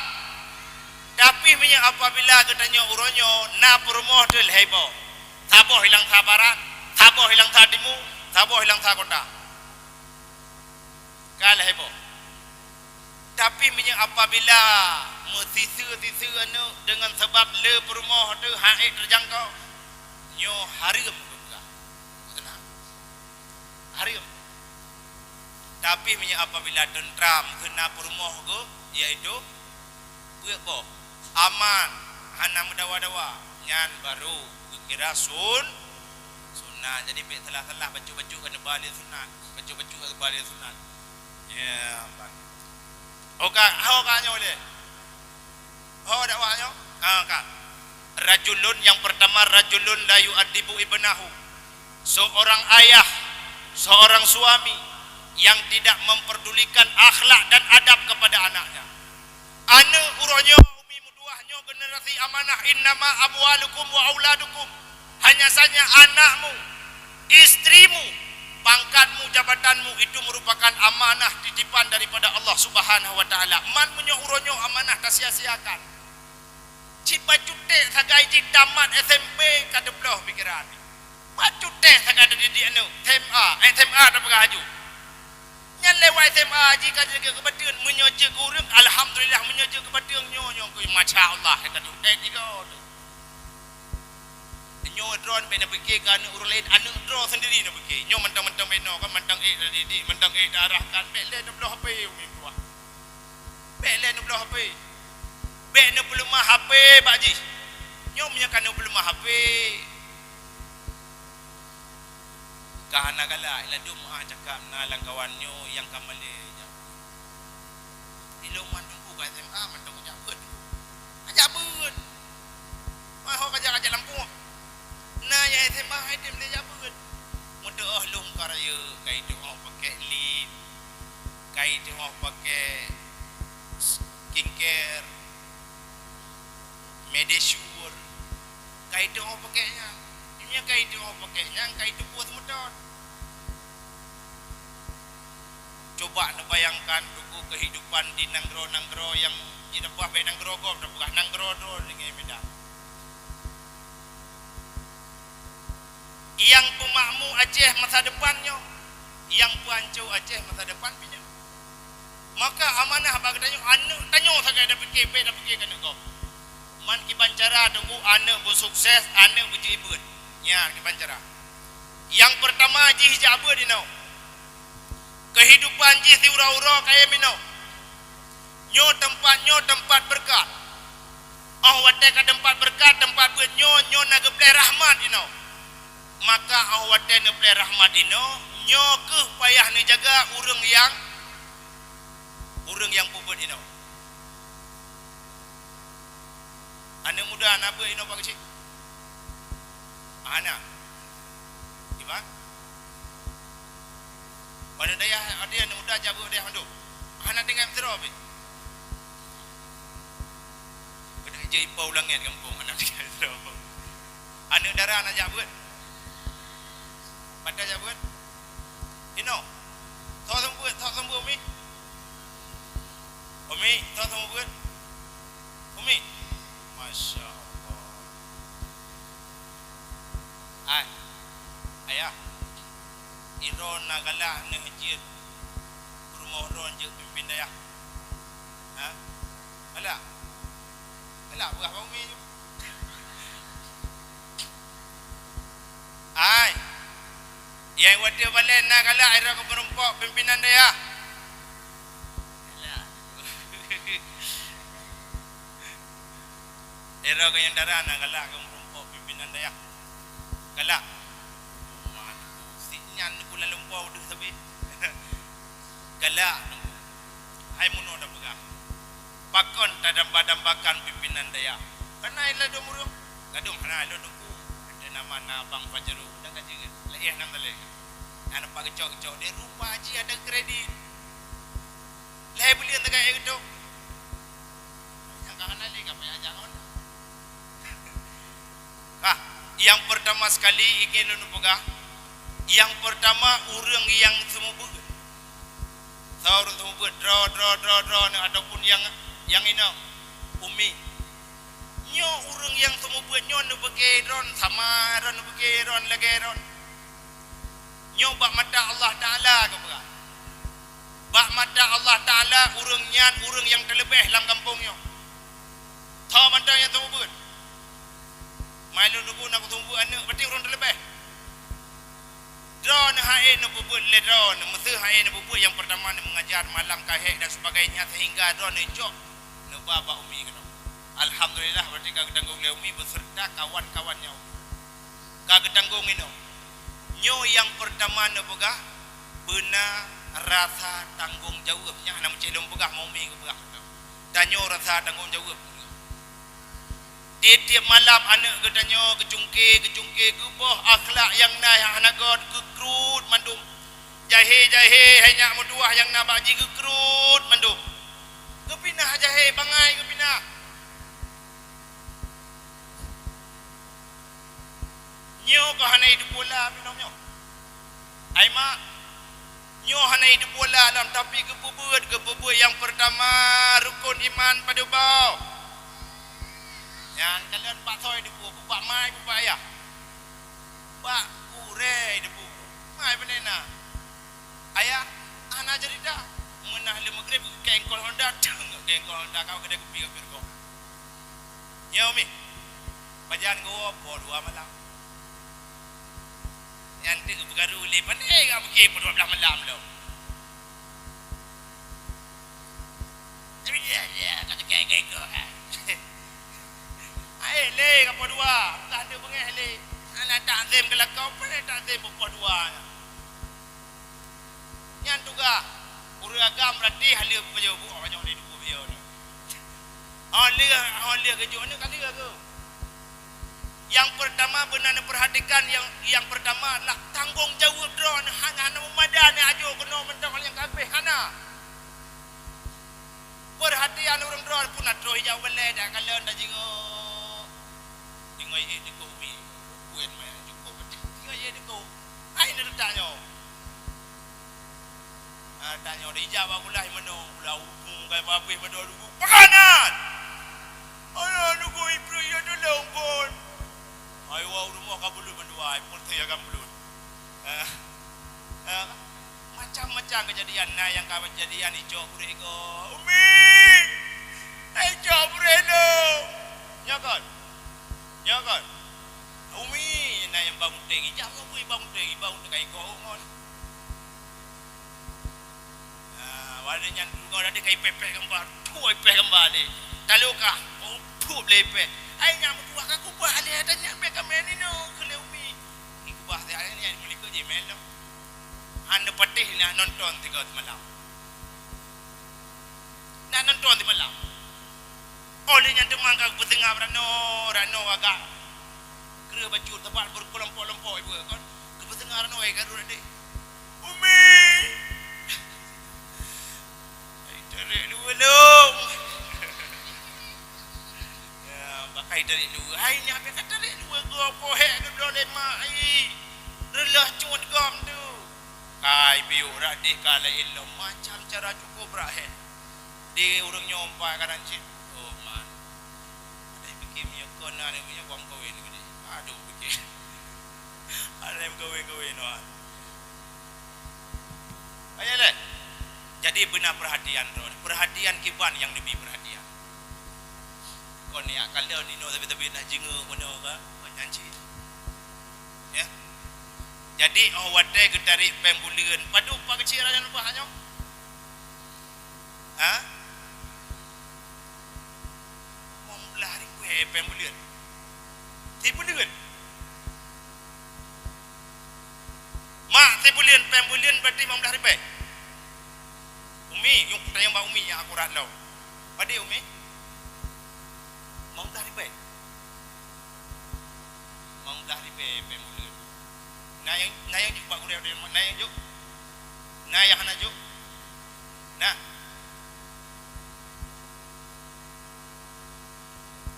Tapi meunyoe apabila geutanyoe uroe nyoe na peurumoh teuh lhée boh, saboh hilang sa barat, saboh hilang sa timu, saboh hilang sa kota, ka lhée boh. Tapi meunyoe apabila meusiseu-siseu aneuk deungon sabab le peurumoh teuh han ék teujangkau, nyoe hareuem geupeugah. Hareuem. Tapi meunyoe apabila teuntram keu na peurumoh geuh, yaitu peuet boh, aman, hana meudawa-dawa, nyan baru geukira sun-, sunat. Jadi bék salah-salah bacut-bacut keu neuba lé sunat, bacut-bacut keu neuba lé sunat. Ya, aman. Ho ka, ho ka nyoe lé. Ho dakwah nyoe? Ha, ka. Rajulun, yang pertama, rajulun la yu'addibu ibnahu. Seorang ayah, seorang suami yang tidak memperdulikan akhlak dan adab kepada anaknya. Aneuk uroe nyoe, umi meutuwah nyoe generasi amanah, innama amwalukum wa auladukum. Hanya saja anakmu, istrimu, pangkatmu, jabatanmu itu merupakan amanah titipan daripada Allah Subhanahu wa Taala. Man meunyoe uroe nyoe amanah tasia-siakan, cit bacut ék sagai jih tamat S M P ka teubloh pikeran. Bacut ék sagai tadidik aneuk S M A, eh, S M A tapeugah aju. Nyan lewat S M A jih ka jeuet keu bateun, meunyoe jeuet keu ureueng, alhamdulillah, meunyoe jeuet keu bateun nyoe, nyoe keu masya Allah, ka jeuet ék tiga tu. Nyoe droe bék na pike keu aneuk ureueng laén, aneuk droe sendiri na pike. Nyoe mantong-mantong bék noe kan, mantong ék tadidik, mantong ék taarahkan, bék lé neubloe H P umi tuwah. Bék lé neubloe H P. Bék neupeuleumah H P bak jih. Nyoe meunyoe ka neupeuleumah H P, ka hana galak, ladôm ah cakap na lam kawan nyoe nyang ka malée nyan. Ilôn mantong ku ka S M A, mantong kujak beuet. Ajak beuet. Wah, ho kajak-kajak lampôh. Na nyang S M A hai tem lé jak beuet. Meuteuoh lôn ka rayeuk, ka iteuoh pakék lip, ka iteuoh pakék skincare, Medisure, ka iteuoh pakék nyan. Nyan ka iteuoh pakék nyan, ka iteupeue seumeutôt. Cuba neubayangkan teungku keuhidupan di nanggroe-nanggroe nyang jireubah bék nanggroe gob, tapeugah nanggroe droe deungon Medan. Nyang peumakmu Aceh masa depan nyoe, nyang peuhanco Aceh masa depan pih nyoe. Maka amanah bak geutanyoe, aneuk tanyoe sagai tapike, bék tapike keu aneuk gob. Man kiban cara teungku aneuk beusukses, aneuk beujeuet beuet. Nyan kiban cara. Nyang peurtama jih jak beuet inoe. Keuhidupan jih siuroe-uroe kayém inoe. Nyoe teumpat, nyoe teumpat beureukat. Óh watée ka teumpat beureukat, teumpat beuet nyoe, nyoe na geupleh rahmat inoe. Maka óh watée neupleh rahmat inoe, Nyoe kheueh payah neujaga ureuëng nyang, ureuëng nyang peubuet inong. Aneuëk muda na beuet inong bak keuchik? Hana. Kiban? Pada dayah, ada aneuëk muda jak beuet dayah mandum. Hana tinggai meusidroe pih. Keuneuk jeuet ipo u langét gampông, hana tinggai meusidroe. Aneuëk dara na jak beuet? Pat jak beuet? Inoe. Soe seumeubeuet, soe seumeubeuet, Umi? Umi, soe seumeubeuet? Umi. Masya Allah. Hai. Ayah. Droeneuh na galak neuh jeuet peurumoh droeneuh jeuet pimpin dayah? Ha? Galak? Galak peugah bak Umi ju. Ai. Nyang watée balée na galak droe keu meurumpok pimpinan dayah? Galak. Droe keu nyang dara na galak keu meurumpok pimpinan dayah? Galak. Meunan, si nyan ku laleumpau deuh sabe. Galak. Hai meunoe tapeugah. Pakon tadamba-dambakan pimpinan dayah? Kana ladom ureuëng? Ladom hana lôn teungku. Ada nama na Bang Fajrul dan ka jeuet. Laéh nam talé. Hana pak geucok-geucok deh rupa jih ada kredit. Lhée buleuen tagai geutok. Nyang ka hana lé ka payah jak ngon. Ah, nyang pertama sekali ingin lôn peugah, nyang pertama ureuëng nyang seumeubeuet. Soe ureuëng seumeubeuet droe, droe, droe, droe nyoe ataupun nyang, nyang inong, Umi. Nyoe ureuëng nyang seumeubeuet nyoe neubeuke droen sama droen, neubeuke droen lagée droen. Nyoe bak mata Allah Taala geupeugah. Bak mata Allah Taala ureuëng nyan ureuëng nyang teuleubeh lam gampông nyoe. Tho mantong nyang seumeubeuet. Mai lôn teungku na kuseumeubeuet aneuëk, berarti ureuëng teuleubeh. Droeneuh hai neupeubuet lé droeneuh, meuseuh hai neupeubuet nyang peurtama neumeungajar malam ka hék dan sebagainya sehingga droeneuh cok neuba bak Umi keunoe. Alhamdulillah, berarti ka geutanggong lé Umi beserta kawan-kawannya Umi. Ka geutanggong inoe. Nyoe nyang peurtama neupeugah beuna rasa tanggong jaweueb. Nyan hana meucéh lôn peugah, meu Umi geupeugah. Tanyoe rasa tanggong jaweueb. Tieb-tieb malam aneuëk geutanyoe geucungke, geucungke, geuboh akhlak nyang na nyang hana göt, geukrut mandum. Jahé-jahé hai nyak meutuwah nyang na bak jih geukrut mandum. Geupinah jahé bangai geupinah. Nyoe keuh hana jiteupeue la minong nyoe. Ai mak, nyoe hana jiteupeue la lom, tapi geupeubuet, geupeubuet nyang peurtama rukon iman padub boh. Nyan kalon bak soe jiteupeue, bak mak, bak ayah. Bak gurée jiteupeue. Mak, pane na? Ayah, hana cerita. Meunah lé Maghrib, geukeue engkol Honda, teung, geukeue engkol Honda, ka keudeh kupi ka pirgo. Nyoe Umi, pajan geuwoe poh dua malam. Nyan teuk geupeugah lé, pandai ka meuke poh dua blaih malam lom. Tapi dia, dia, ka teuka geukeue, eh. Hai lé ka poh dua, bukan teuk beungéh lé. Hana takzim keu lakoe, pandai takzim poh dua nyan. Nyan tugaih ureuëng agam, meuratéh haleue peue bajée buet awak nyoe di tuboh beliau nyoe. Oh lheueh, oh lheueh geujok nyoe ka lheueh geuh. Nyang peurtama beuna neupeurhatikan, nyang, nyang peurtama adalah tanggong jaweueb droeneuh, hana, hana meumada neuajoe keunoe mantong nyang ka abéh, hana. Peurhatian ureuëng droe pun na troh ijak u balée dak kalon dak jingok. Jingok ié dikeue Umi. Buet manyang jukôb. Jingok ié dikeue. Hai na tanyoe. Ah, tanyoe dak ijak bak gula meunoe, gula umu kai babeh meunoe lugu. Pakanan! Ayo lugu ibreu ié tulông kon. Ayo wa rumoh ka bulut mandua, ai pun saya kan bulut. Ah. Ah. Macam-macam keujadian na nyang ka keujadian icok buréh goe. Umi! Icok buréh lôn! Nyoe kon? Nyoe kon? Umi! Na nyang bangun teng, ijak ngon bui bangun teng, bangun teng ka icok ngon. Ah, wala nyan deungoe tadi ka ipéh-péh gamba, phu ipéh gamba deh. Taloe kah, oh, phu lé ipéh. Ai nyan meutuwah ka kubah lé, ada nyan mé ka mé ninoe keu lé Umi. Ikeubah siat nyan meulikot jih mé lom. nonton tiga semalam. Nak nonton semalam. Oleh nyan teuma ka geupeuseunyap Rano, Rano agak kreueh bacut, teuma beukelompok-lompok ibu kan. Geupeuseunyap Rano, eh, garu tadi. Umi! Hai tarék luweue lom. Ya, pakai tarék luweue. Hai nyan ka tarék luweue goe pohek geubloe lé mak ai. Reuloh cut gom tu. Kai piôh rak deh ka laén lom macam cara cukup rak hé. Di ureueng nyoe empat kadang cit. Oh man. Ada yang pikir minyak kon, ada yang minyak bom kawin ni. Aduh pikir. Ada yang kawin-kawin wah. Ayo leh. Jadi beuna perhatian droe. Perhatian kiban nyang leubeh perhatian. Kon ya kalau nino tapi-tapi nak jingeu meunoe ka, kon nyan cit. Ya. Jadi oh watèe geutarék péng buleuen, padub pak keuchik raja lumpah nyoe? Ha? Limong blah ribèe péng buleuen. Sibuleuen. Mak, sibuleuen, péng buleuen berarti limong blah ribèe. Umi, yuk tanyong bak Umi nyang akurat lom. Padé Umi? Limong blah ribèe. Limong blah ribèe péng buleuen. Na nyang, na nyang juk bak gurèe, na nyang juk? Na nyang hana juk? Na.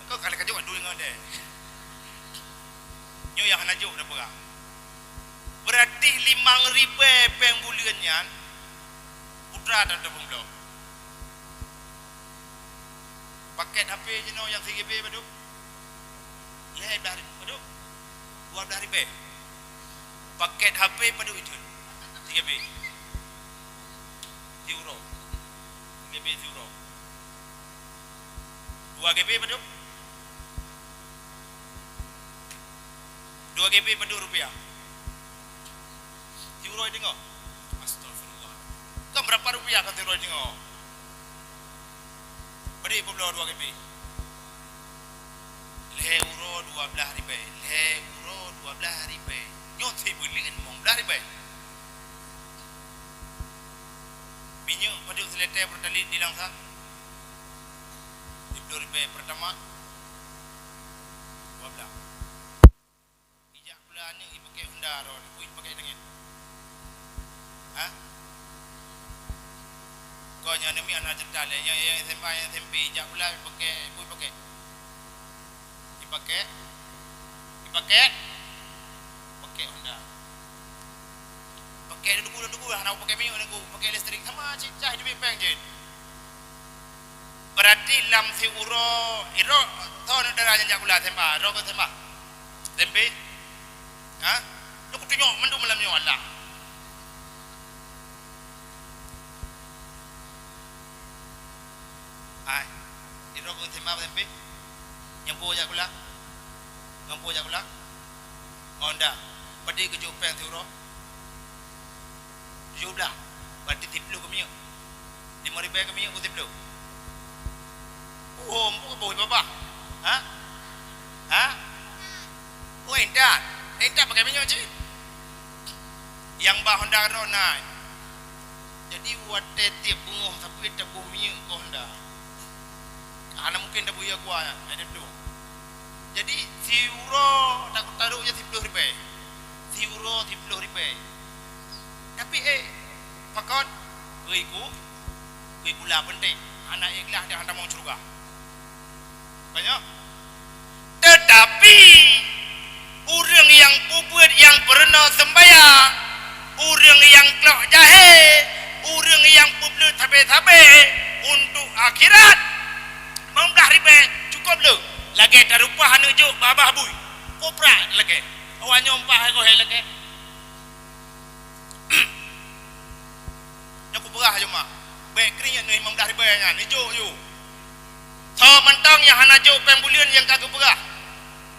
Kau kali kajok dulu ngon deh. Nyoe nyang hana juk dah peugah. Berarti limong ribèe péng buleuen nyan, putra dan dua puluh. Paket H P jinoe nyang sigibi padub? Lhèe blah ribèe padub? Dua blah ribèe. Paket H P padub itu? Sigibi. Siuroe. Sigibi siuroe. Dua GB padub? Dua GB padub rupiah? Siuroe deungoe. Astagfirullah. Kan berapa rupiah ka siuroe deungoe? Padub peubloe dua GB? Lhèe uroe dua blah ribèe. Lhèe uroe dua blah ribèe. Nyoe sibuleuen limong blah ribèe. Minyeuk padub silitè Pertalite di Langsa? Siplôh ribèe Pertamax. Dua blah. Ijak sikula aneuk ipakèk Honda droe, peue ipakèk teungét? Ha? Kon nyan aneuk miet hana ceurita lé, nyang, nyang SMA, nyang SMP ijak sikula ipakèk, peue ipakèk? Ipakèk? Ipakèk? Pakèk Honda. Pakèk dulu, dulu, hana pakèk minyeuk, nunggu pakèk listrik, sama cit cah di péng jeuet. Berarti lam siuroe, droe, soe aneuk dara nyang jak sikula SMA, droe ke SMA? SMP? Ha? Lôn kutunyok mandum malam nyoe Allah. Hai, droe ke SMA SMP? Nyan peue jak sikula? Nyan peue jak sikula? Honda. Padum keu jok péng siuroe? Tujoh blah. Berarti siplôh keu minyeuk. Limong ribèe keu minyeuk, boh siplôh. Oh, boh, boh babah. Ha? Ha? Oh, intat. Intat pakèk minyeuk cit. Nyang bak Honda droe na. Jadi, watèe tiep beungoh sapeue taboh minyeuk keu Honda. Hana mungken taboh ie keu awak nyan, hai, tentu. Jadi, siuroe taku tarok je siplôh ribèe. Siuroe siplôh ribèe. Tapi, eh, pakon? Keu iku, keu gula peunteng. Hana ikhlas dan hana mau syeuruga. Banyak. Tetapi, ureueng nyang peubuet nyang peurunoe seumbahyang, ureueng nyang klok jahé, ureueng nyang peubleut sabé-sabé untuk akhirat, limong blah ribèe cukôp le. Lagèe tarupah aneuk jok babah bui. Kopra lagèe. Awak nyoe empat hai koh hai lagèe. Nyoe kupeugah jeumaah, bèk kring nyoe limong blah ribèe nyan, ijok ju. Soe mantong nyang hana jok péng buleuen nyang ka geupeugah,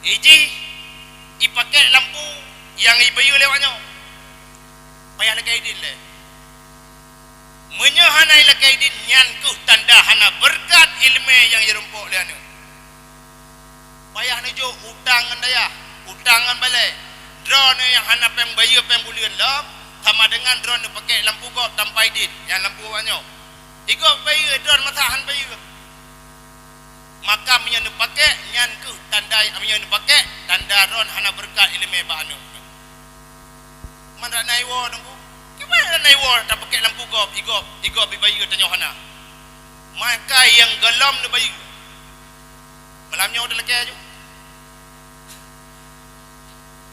iji ipakèk lampu nyang ibayeue lé awak nyoe. Payah lakèe idin lé. Meunyoe hana ilakèe idin, nyan kheueh tanda hana beureukat ileumèe nyang jirumpok lé aneuk. Payah neujok utang ngon dayah, utang ngon balèe. Droeneuh nyang hana péng bayeue péng buleuen lom, Sama dengan droeneuh pakék lampu gob tampai dit, nyang lampu awak nyoe. Igob bayeue, droeneuh masak han bayeue. Maka meunyoe neupakék, nyan keuh tanda, meunyoe neupakék, tanda droeneuh hana beureukat iéleumé bak aneuk. Man dak na iwoe teungku. Kiban dak na iwoe tapakék lampu gob, igob, igob ibayeue tanyoe hana. Maka nyang gohlom neubayeue. Malam nyoe talakée aju.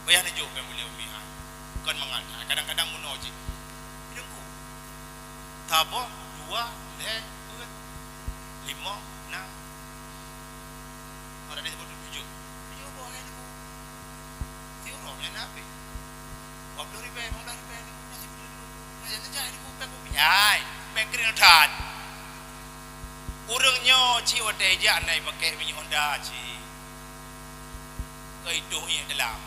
Payah neujok péng buleuen umi hai. Kon mangat. Kadang-kadang meunoe cit. Teungku. Saboh, dua, lhée, peuet, limong, nam. Orang ada sebut tujuh. Tujuh boh hai teungku. Siuroe nyan habéh. Dua puluh ribée, lima belas ribée teungku. Nasi putih teungku. Nasi sejak teungku, péng kopi. Hai, péng kering that. Ureuëng nyoe cit watée jak na ipakék minyeuk Honda cit. Keu itoh ié dalam.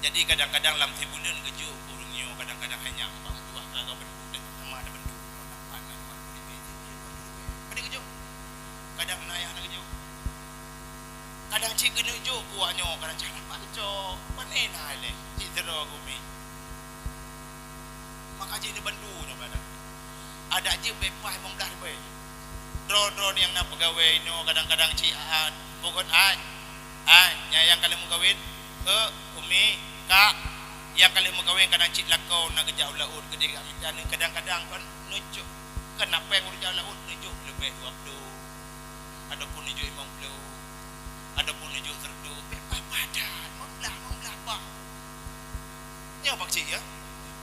Jadi kadang-kadang lam sibuleuen geujok ureuëng nyoe, kadang-kadang hanya bak meutuah ka, ka beuntu, sama ada beuntu. Padahai geujok. Kadang na ayah na geujok. Kadang cit keuneuk jok keu awak nyoe, kadang cara pancok. Pane na ilée. Cit sidroe gumi. Maka jih neubantu nyoe kadang. Adak jih bèk paih limong blaih ribèe. Droe-droe nyang na peugawée inoe kadang-kadang cit, ah, pokok, ai, ai, nyang, nyang ka lheueh meukawen, euk, umi, kak, nyang ka lheueh meukawen kadang cit lakoe na geujak u laôt keudeh gak mita, kadang-kadang kon neujok, kon na péng ureueng jak u laôt neujok leubeh dua ploh. Ataupun neujok limong ploh, ataupun neujok seratus, bèk paih-paih that, limong blaih, limong blaih bah. Nyoe bak cit, ya.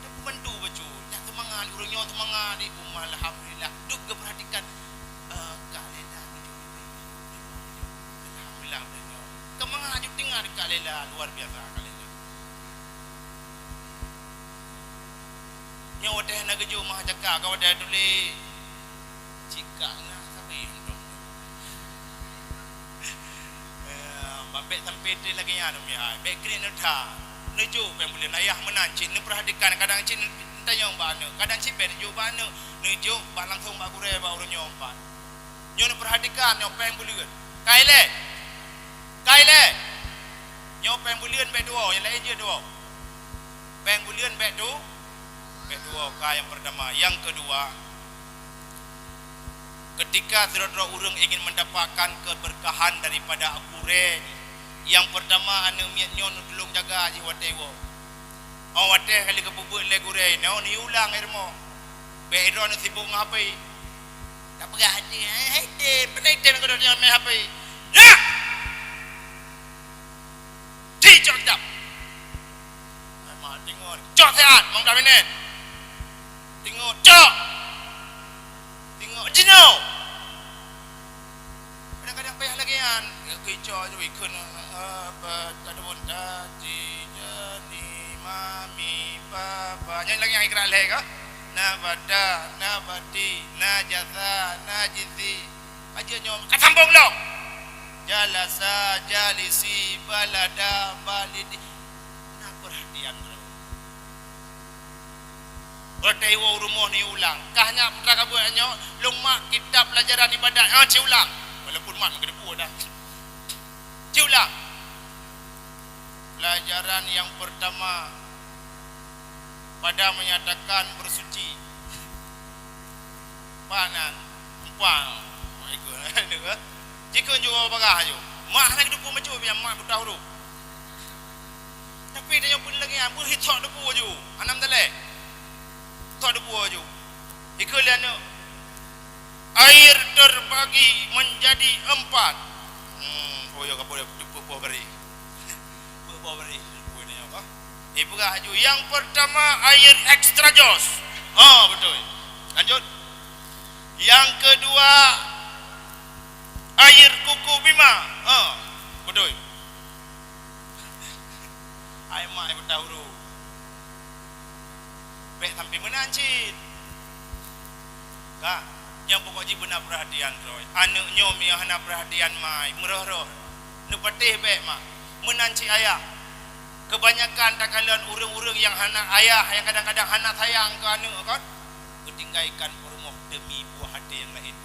Tapeubantu bacut, nyak seumangat, ureueng nyoe seumangat, di rumah, alhamdulillah. Duk geupeurhatikan, eh, Kak Lela neujok limong ploh, alhamdulillah, ureueng nyoe. Seumangat juk tinggai Kak Lela, luar biasa Kak Lela. Nyoe watèe hana geujok meuhajaka, ka watèe tuléh. Cikak na sabe untông. Eh, bèk sampé trép lagèe nyan, umi ai. Bèk kriet neuta. Neujok péng buleuen ayah meunan cit, neupeurhatikan, kadang cit neutanyong bak aneuk, kadang cit bèk neujok bak aneuk, neujok bak langsông bak gurèe, bak ureueng nyoe pat. Nyoe neupeurhatikan, nyoe péng buleuen. Ka ilèe. Ka ilèe. Nyoe péng buleuen bèk tuwoe, nyang laén jeuet tuwoe. Péng buleuen bèk tu, bèk tuwoe, ka nyang peurtama. Nyang keudua, ketika sidroe-droe ureueng ingin mendapatkan keberkahan daripada gurèe, nyang peurtama aneuk miet nyoe neutulông jaga jih watèe iwoe. Óh watèe ka lheueh geupeubeuet lé gurèe inoe, neuyue ulang ilmu. Bèk droeneuh sibok ngon H P. Tapeugah hati, eh, hai tem, pandai tem keu droeneuh main H P. Nyak! Ci cok kitab. Hai mak, tingot. Cok siat, limong blaih minèt. Tingot, cok. Tingot, jinoe. Kadang-kadang payah lagèe nyan. Geukicok ju ikheun, eh, apa, kadun tadi, jadi, mami, papa. Nyan lagèe nyan ikra lhèe ka? Nabata, nabati, najasa, najisi. Aja nyoe ka sambông lom. Jalasa, jalisi, balada, balidi. Na peurhatian droe. Watèe iwoe u rumoh neuulang. Kah nyak putra ka buet nyoe, lôn mak kitab pelajaran ibadat, ah, ci ulang. Walaupun mat meukeudeubu dah. Ci ulang. Pelajaran yang pertama, pada menyatakan bersuci. Panan, empang. Jikheun ju bagah ju. Mak hana geuteupeue maju, biar mak buta huruf. Tapi tanyoe pun lagèe nyan, beuh tok debu aju. Anam daleh. Tok debu aju. Ikheun lé aneuk. Air terbagi menjadi empat. Hmm, oh ya, ka boleh debu beri. Debu beri. Debu ni apa? Eh, peugah aju. Yang pertama, air extra jos. Ha, betul. Lanjut. Yang kedua, air kuku bima. Ha, betul. Hai mak, hai buta huruf. Bèk sampai meunan cit. Ka, nyang pokok jih beuna peurhatian droe. Aneuk nyoe meunyo hana peurhatian mai, meurôh-rôh. Neupatéh bèk mak. Meunan cit ayah. Kebanyakan takalon ureueng-ureueng nyang hana ayah, nyang kadang-kadang hana sayang keu aneuk kon, geutinggaikan peurumoh demi buah até nyang laén.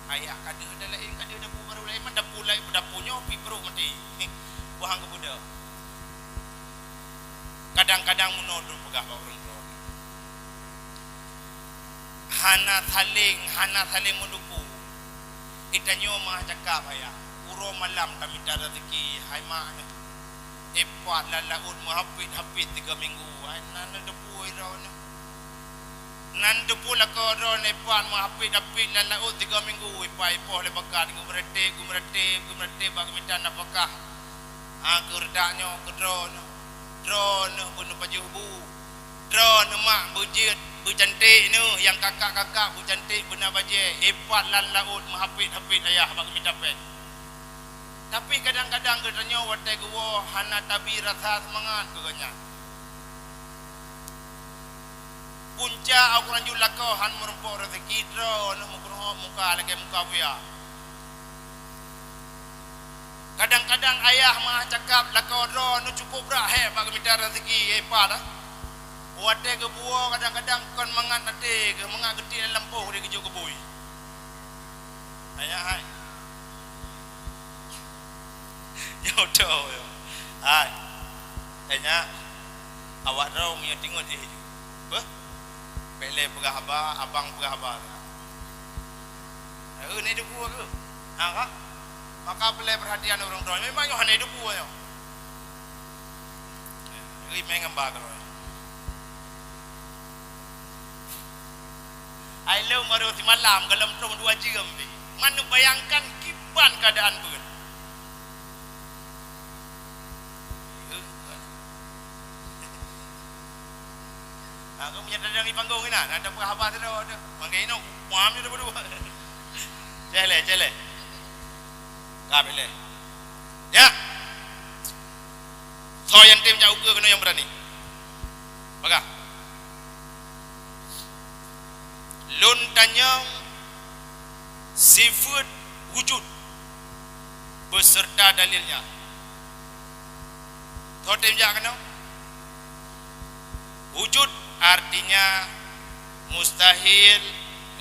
Ayah ka deuh dah laén, ka deuh dapu barô laén, man dapu laén, dapu nyoe pih pruet maté. Buah nyang geubeudôh. Ka Kadang-kadang meunoe droe peugah bak ureuëng droe, hana saléng, hana saléng meudukung. Geutanyoe meuah cakap ayah, uroe malam tamita raseuki, hai mak nyoe. Ipat lam laôt meuhapit-hapit tiga minggu, hai nan neuteupeue droeneuh. Nan teupeue lakoe droeneuh ipat meuhapit-hapit lam laôt tiga minggu, ipat ipoh lé bakat, geumeureutéb, geumeureutéb, geumeureutéb bak geumita nafakah. Ha, keu reutak nyoe, keu droeneuh. Droeneuh beuneupajoh bu. Droeneuh mak beujeuet, beucanték neuh, nyang kakak-kakak beucanték beuna bajée, ipat lam laôt meuhapit-hapit ayah bak geumita péng. Tapi kadang-kadang geutanyoe watée geuwoe hana tabi rasa seumangat keu gobnyan. Punca awak lanjut lakoe han meurumpok raseuki droeneuh meukeureuhok muka lagée muka buya. Kadang-kadang ayah meuah cakap lakoe droeneuh cukôp brat hék bak geumita raseuki, eh, pat, ah. Watée geubuwoe kadang-kadang kon mangat até geuh, mangat geutiek lam lampôh di geujok geubui. Ayah hai. Nyoe tho, yo. Hai. Eh, nyak. Awak droe meunyoe tingot jih ju. Beuh? Bék lé peugah haba, abang peugah haba. Eh, ni debu aku. Ha, ka? Maka peulai perhatian ureuëng droe. Memang nyoe hana debu nyoe. Rimeng ngon ba keudroe. Ai lôn baru simalam, gohlom trok dua jeuem pih. Man neubayangkan kiban keuadaan beuet. Ha, kau punya tadang di panggung ni nah, ada apa haba tu dah. Mangga ino, paham je dah berdua. Cek leh, cek leh. Ka bek leh. Ya. Soe nyang tem jak ukeue keunoe nyang beurani? Peugah. Lôn tanyong sifeuet wujud beserta dalilnya. Soe tem jak keunoe? Wujud artinya mustahil,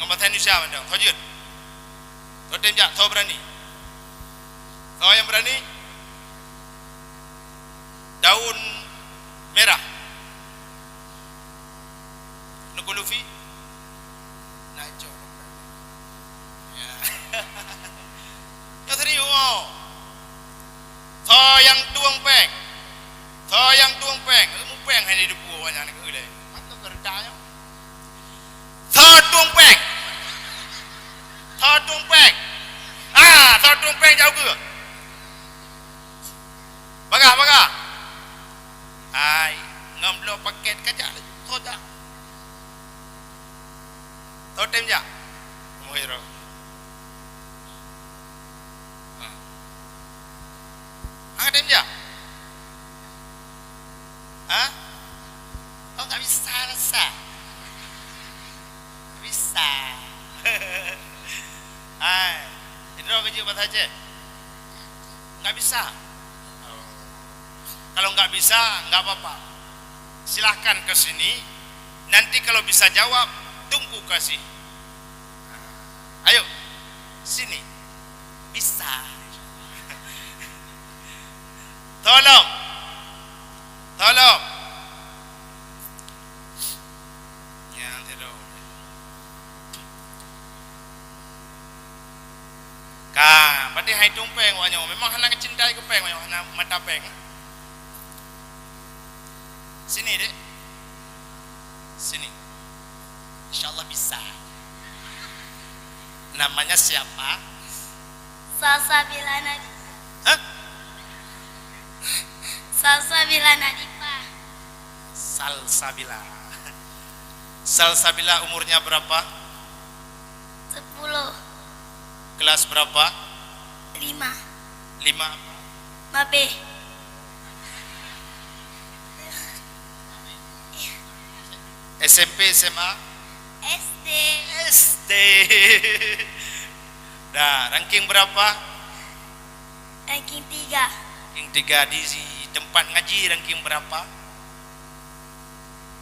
ngon bahasa Indonesia mantong. Soe jeuet? Soe tem jak, soe beurani? Soe nyang beurani? Daun merah. Nukulufi? Nak cok. Ya. Nyoe serius, oh. Soe nyang tueng péng? Soe nyang tueng péng? Ilmu péng hai di debu awak nyan keu lé. Mantong keureuta nyoe. Soe tueng péng? Soe tueng péng? Ah, soe tueng péng jauh ke? Bagah, bagah. Hai, ngon bloe paket kajak laju. Soe jak? Soe tem jak? Muhiro. Ha. Hang tem jak? Ha? Oh, nggak bisa rasa. Bisa. Hai, sidroe keujeuet bahasa Aceh? Nggak bisa. Oh. Kalau nggak bisa, nggak apa-apa. Silahkan ke sini. Nanti kalau bisa jawab, tunggu kasih. Ayo, sini. Bisa. Tolong. Tolong. Nyang sidroe. Ka, berarti hai tueng péng awak nyoe. Memang hana cinta keu péng awak nyoe, hana mata péng. Sini, Dek. Sini. Insya Allah bisa. Namanya siapa? Salsabila Nadifah. Hah? Salsabila Nadifah. Salsabila. Salsabila umurnya berapa? Sepuluh. Kelas berapa? Lima. Lima apa? Mabeh. S M P, S M A? S D. S D. Dah, ranking berapa? Ranking tiga. Ranking tiga di tempat ngaji ranking berapa?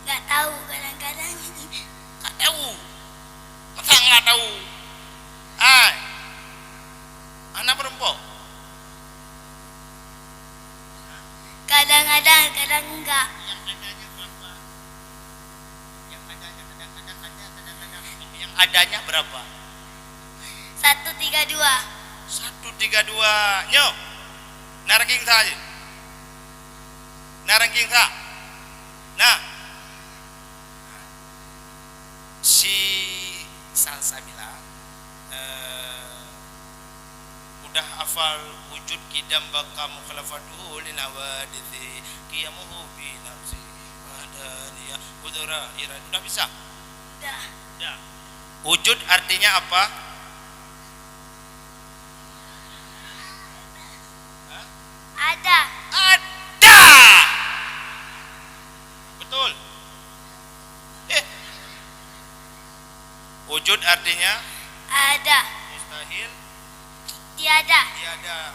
Nggak tahu kadang-kadang. Nggak tahu. Masa nggak tahu? Hai. Anak berempok. Kadang ada, kadang enggak. Yang adanya Adanya berapa? Satu tiga dua. Satu tiga dua. Nyoe. Na ranking sa jih. Na ranking sa. Nah. Si Salsabila, eh, udah hafal wujud, qidam, baqa, mukhalafatuhu lil hawaditsi, qiyamuhu bi nafsihi, wahdaniyah, qudra, irad-, udah bisa? Udah. Udah. Wujud artinya apa? Hah? Ada. Ada. Betul. Eh. Wujud artinya? Ada. Mustahil? Tiada. Tiada.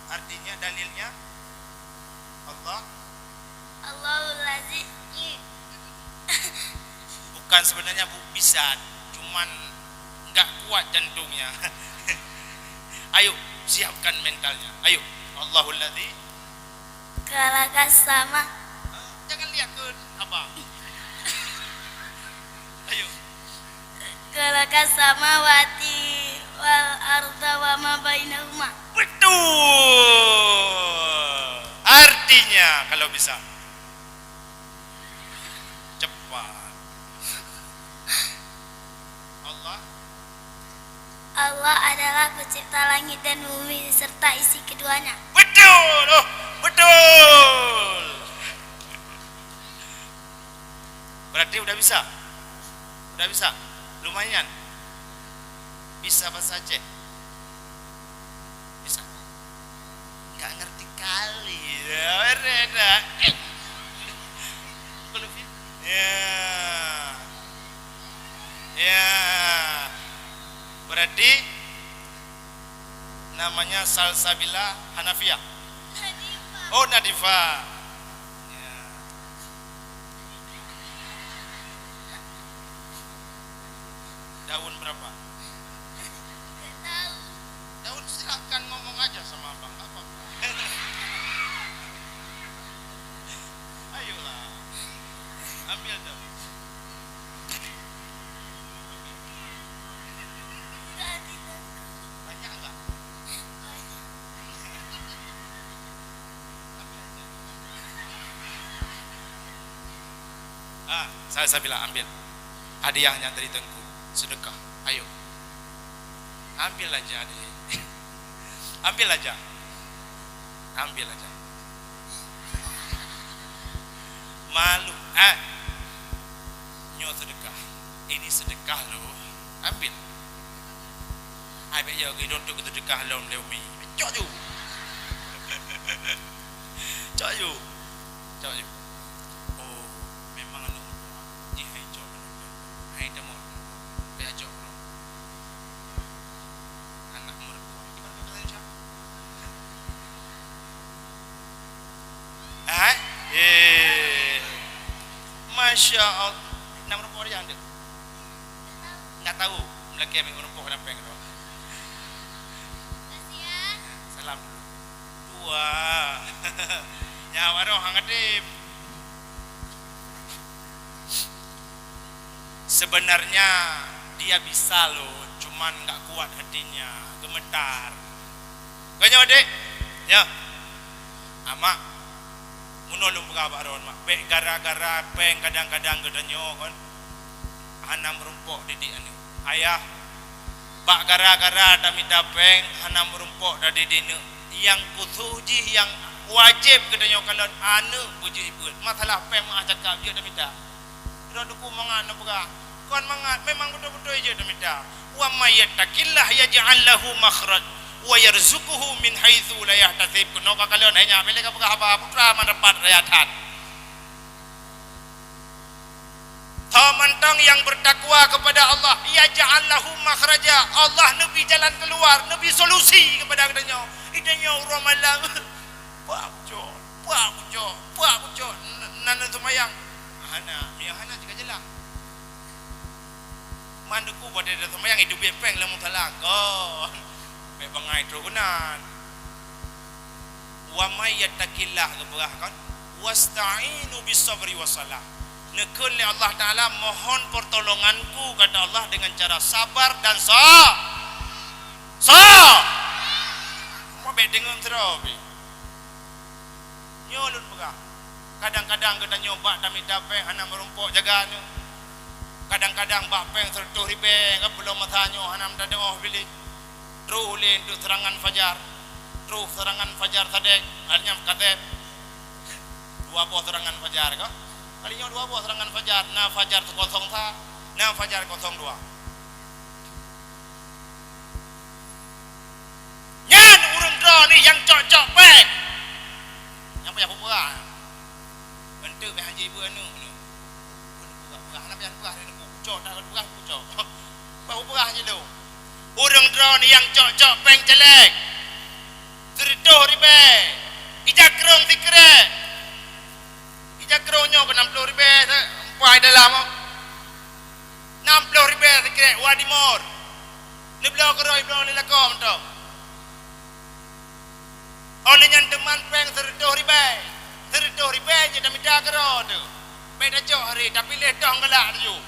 Artinya, dalilnya? Allah. Allahul Aziz. Bukan, sebenarnya bu-, bisa, cuman nggak kuat jantungnya. Ayo, siapkan mentalnya. Ayo. Allahul Aziz. Khalaqas sama. Jangan lihat ke abang. Ayo. Khalaqas samawati wal arda wa ma bainahuma. Betul. Artinya, kalau bisa. Cepat. Allah. Allah adalah pencipta langit dan bumi serta isi keduanya. Betul. Oh, betul. Berarti udah bisa? Udah bisa? Lumayan. Bisa bahasa Aceh? Bisa. Nggak ngerti kali. Ya, bener dah. Ya. Ya. Berarti namanya Salsabila Hanafiyah. Oh, Nadifah. Ya. Daun berapa? Nggak tahu. Daun, silakan ngomong aja sama abang, nggak apa-apa. Ayolah. Ambil daun. Banyak nggak? Ah, Salsabila, ambil hadiahnya dari Teungku. Sedekah. Ayo. Ambil aja, deh. Ambil aja. Ambil aja. Malu. Eh. Nyoe sedekah. Ini sedekah loh. Ambil. Ai, bèk ya, geuh lôn tu geuseudekah lom lé umi. Cok ju. Cok ju. Cok ju. Oh, memang aneuk muda. Jih hai cok aneuk muda. Hai tamong. Bèk cok lom. Anak mertua. Gimana kata Indonesia? Eh? Eh. Masya Allah. Nak merokok dia, Anda? Nggak tahu. Melakèe ambil merokok dalam pèng tu. Salam dulu. Dua. Ya, warung hang Katim. Sebenarnya dia bisa loh, cuman nggak kuat hatinya, gemetar. Kan nyoe, Dek? Ya. Amak, meunoe lôn peugah bak droen, Mak. Bèk gara-gara pèng kadang-kadang geutanyoe kon hana meurumpok didik aneuk. Ayah, bak gara-gara tamita pèng hana meurumpok tadidik aneuk. Nyang khusos jih, nyang wajéb geutanyoe kalon aneuk beujeuet beuet. Masalah pèng meu'ah cakap jeuet tamita. Droe teungku mangat neupeugah. Kon mangat, memang beutôi-beutôi jeuet tamita. "Wa may yattaqillaha yaj'al lahu makhraj wa yarzuqhu min haitsu la yahtasib." Keunoe ka kalon, hai nyak, bèk lé kapeugah haba, putra man rapat raya that. Tho mantong nyang bertakwa kepada Allah, yaj'al lahu makhraja. Allah neubri jalan keuluar, neubri solusi kepada geutanyoe. Geutanyoe uroe malam, "Pak Ucok, Pak Ucok, Pak Ucok." N-, nan seumayang. Hana, ya hana cit ka jeulaih. Man teungku, watèe taseumayang, itu biet pèng lam musala. Kon. Bèk bangai trok keunan. "Wa may yattaqillah," geupeugah kan, "wasta'inu bis sabri was salah." Neukheun lé Allah Taala, "Mohon pertolonganku," kata Allah, "dengan cara sabar dan sa-, sa-." Mau bèk deungon sidroe pih. Nyoe lôn peugah. Kadang-kadang geutanyoe bak tamita péng hana meurumpok jaga nyoe. Kadang-kadang bak péng seureutôh ribèe, kan, buleuen masa nyoe hana meutadeuh bilék. Troh lé untuk seurangan fajar. Troh seurangan fajar sadek, artinya kaseb. Dua boh seurangan fajar ka. Kali nyoe dua boh seurangan fajar, na fajar kosong sa, na fajar kosong dua. Nyan ureueng droeneuh nyang cok-cok péng. Nyang payah peugah. Bentuk meh haji ibu anu. Peugah, peugah, hana payah peugah, dia kucok, tak peugah, kucok. Bah peugah je tu. Ureueng droeneuh nyang cok-cok péng caleg. Seureutôh ribèe. Ija krong sikrek. Ija krong nyoe keu nam ploh ribèe, empai dalam. Nam ploh ribèe sikrek, Wadi Mor. Neubloe keudroe, bloe lé lakoe mantong. Óh lheueh nyan teuma péng seureutôh ribèe. Seureutôh ribèe jeuet tamita keudroe teuh. Bèk tacok hari, tapi lé toh galak teuh.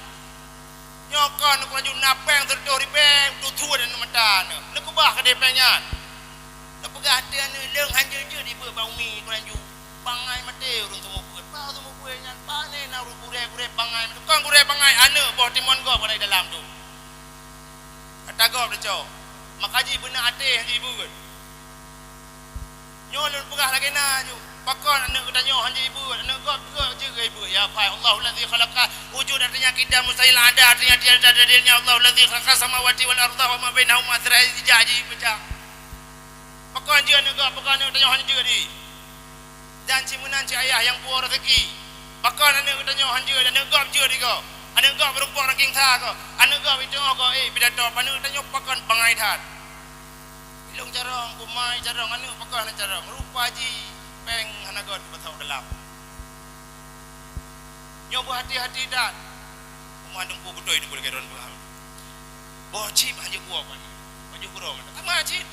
Nyoe kon ukeue laju na péng seureutôh ribèe, tutuet aneuk mata neuh. Neukeubah keudéh péng nyan. Neupeugah até aneuk lôn hanjeuet-jeuet ibeut bak umi ukeue laju. Bangai maté ureueng seumeubeuet. Bak seumeubeuet nyan, pane na ureueng gurèe-gurèe bangai maté. Kon gurèe bangai, aneuk boh timon gob ka na di dalam tu. Ata gob teucok. Maka jih beuna até hanjeuet ibeut. Nyoe lôn peugah lagèe na ju. Pakon aneuk geutanyoe hanjeuet ibeut, aneuk gob jeuet ibeut. Ya, phai, Allahul ladzi khalaqa wujud, artinya qidam, mustahil ada, artinya tiada, adanya Allahul ladzi khalaqa samawati wal arda wa ma bainahuma, sira ija jih peucah. Pakon jeuet aneuk gob, pakon aneuk geutanyoe hanjeuet jeuet di. Dan cit meunan cit ayah nyang puwoe raseuki. Pakon aneuk geutanyoe hanjeuet, aneuk gob jeuet di gob. Aneuk gob meurumpok ranking sa gob. Aneuk gob iteungoh gob, eh, pidato, aneuk geutanyoe pakon bangai that. Ilong carông, kumai carông, aneuk pakon hana carông. Rupa jih péng hana göt beusaboh dalam. Nyoe beuhati-hati that. Uma teungku beutôi teungku lagèe droen peugah. Boh chip hanjeuet puwoe kon. Pajoh keudroe mantong. Ama chip.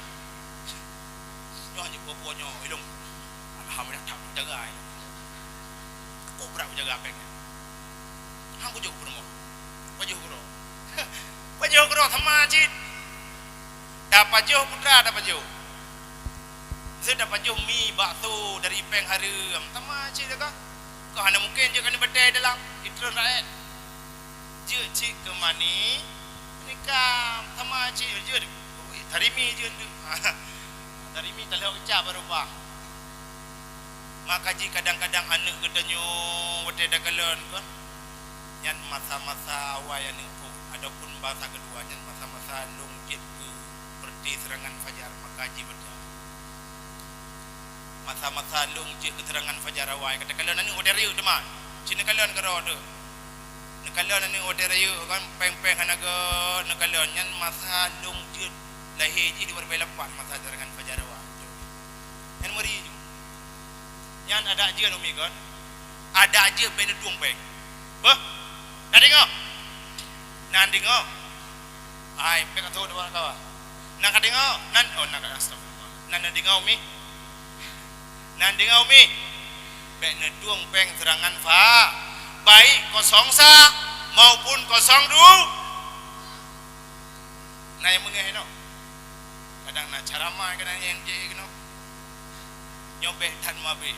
Nyoe hanjeuet puwoe-puwoe nyoe ilong. Alhamdulillah, that jaga ilong. Kok brat jaga péng. Hang kujok peurumoh. Pajoh keudroe. Pajoh keudroe sama chip. Tapajoh putra tapajoh. Seudeh tapajoh mi bakso dari péng hareuem. Sama chip ka. Kok hana mungken jeuet keu batèe dalam. Itreun rakyat. Jeuet cit keu mani, nikah sama cit jeuet. Ui, tarimi jeuet tu. Tarimi talhok keucap baru bah. Maka jih kadang-kadang aneuk geutanyoe watèe takalon kon. Nyan masa-masa awai aneuk tu, ataupun masa keudua, nyan masa-masa lôn jeuet keu peureuté seurangan fajar, maka jih watèe Masa-masa lôn jeuet keu seurangan fajar awai, ka takalon aneuk watèe rayeuk teuma. Cit neukalon keudroe teuh. Neukalon aneuk watèe rayeuk kan, péng-péng hana göt, neukalon nyan masa lôn jeuet lahé jih dua ribèe lapan masa seurangan fajar awai. Nyan meuri ju. Nyan adak jeuet umi göt. Adak jeuet bèk neutueng péng. Beuh. Na deungö? Na deungö? Ai, bèk ka thôn deungon kawan. Nan ka deungö, nan, oh, nan ka, astagfirullah. Nan na deungö umi. Nan deungö umi. Bèk neutueng péng seurangan fa. Baik kosong sa maupun kosong dua. Na nyang meungéh inoe. Kadang na cara mai, kadang nyang jih keunoe. Nyoe bèk that meuabéh.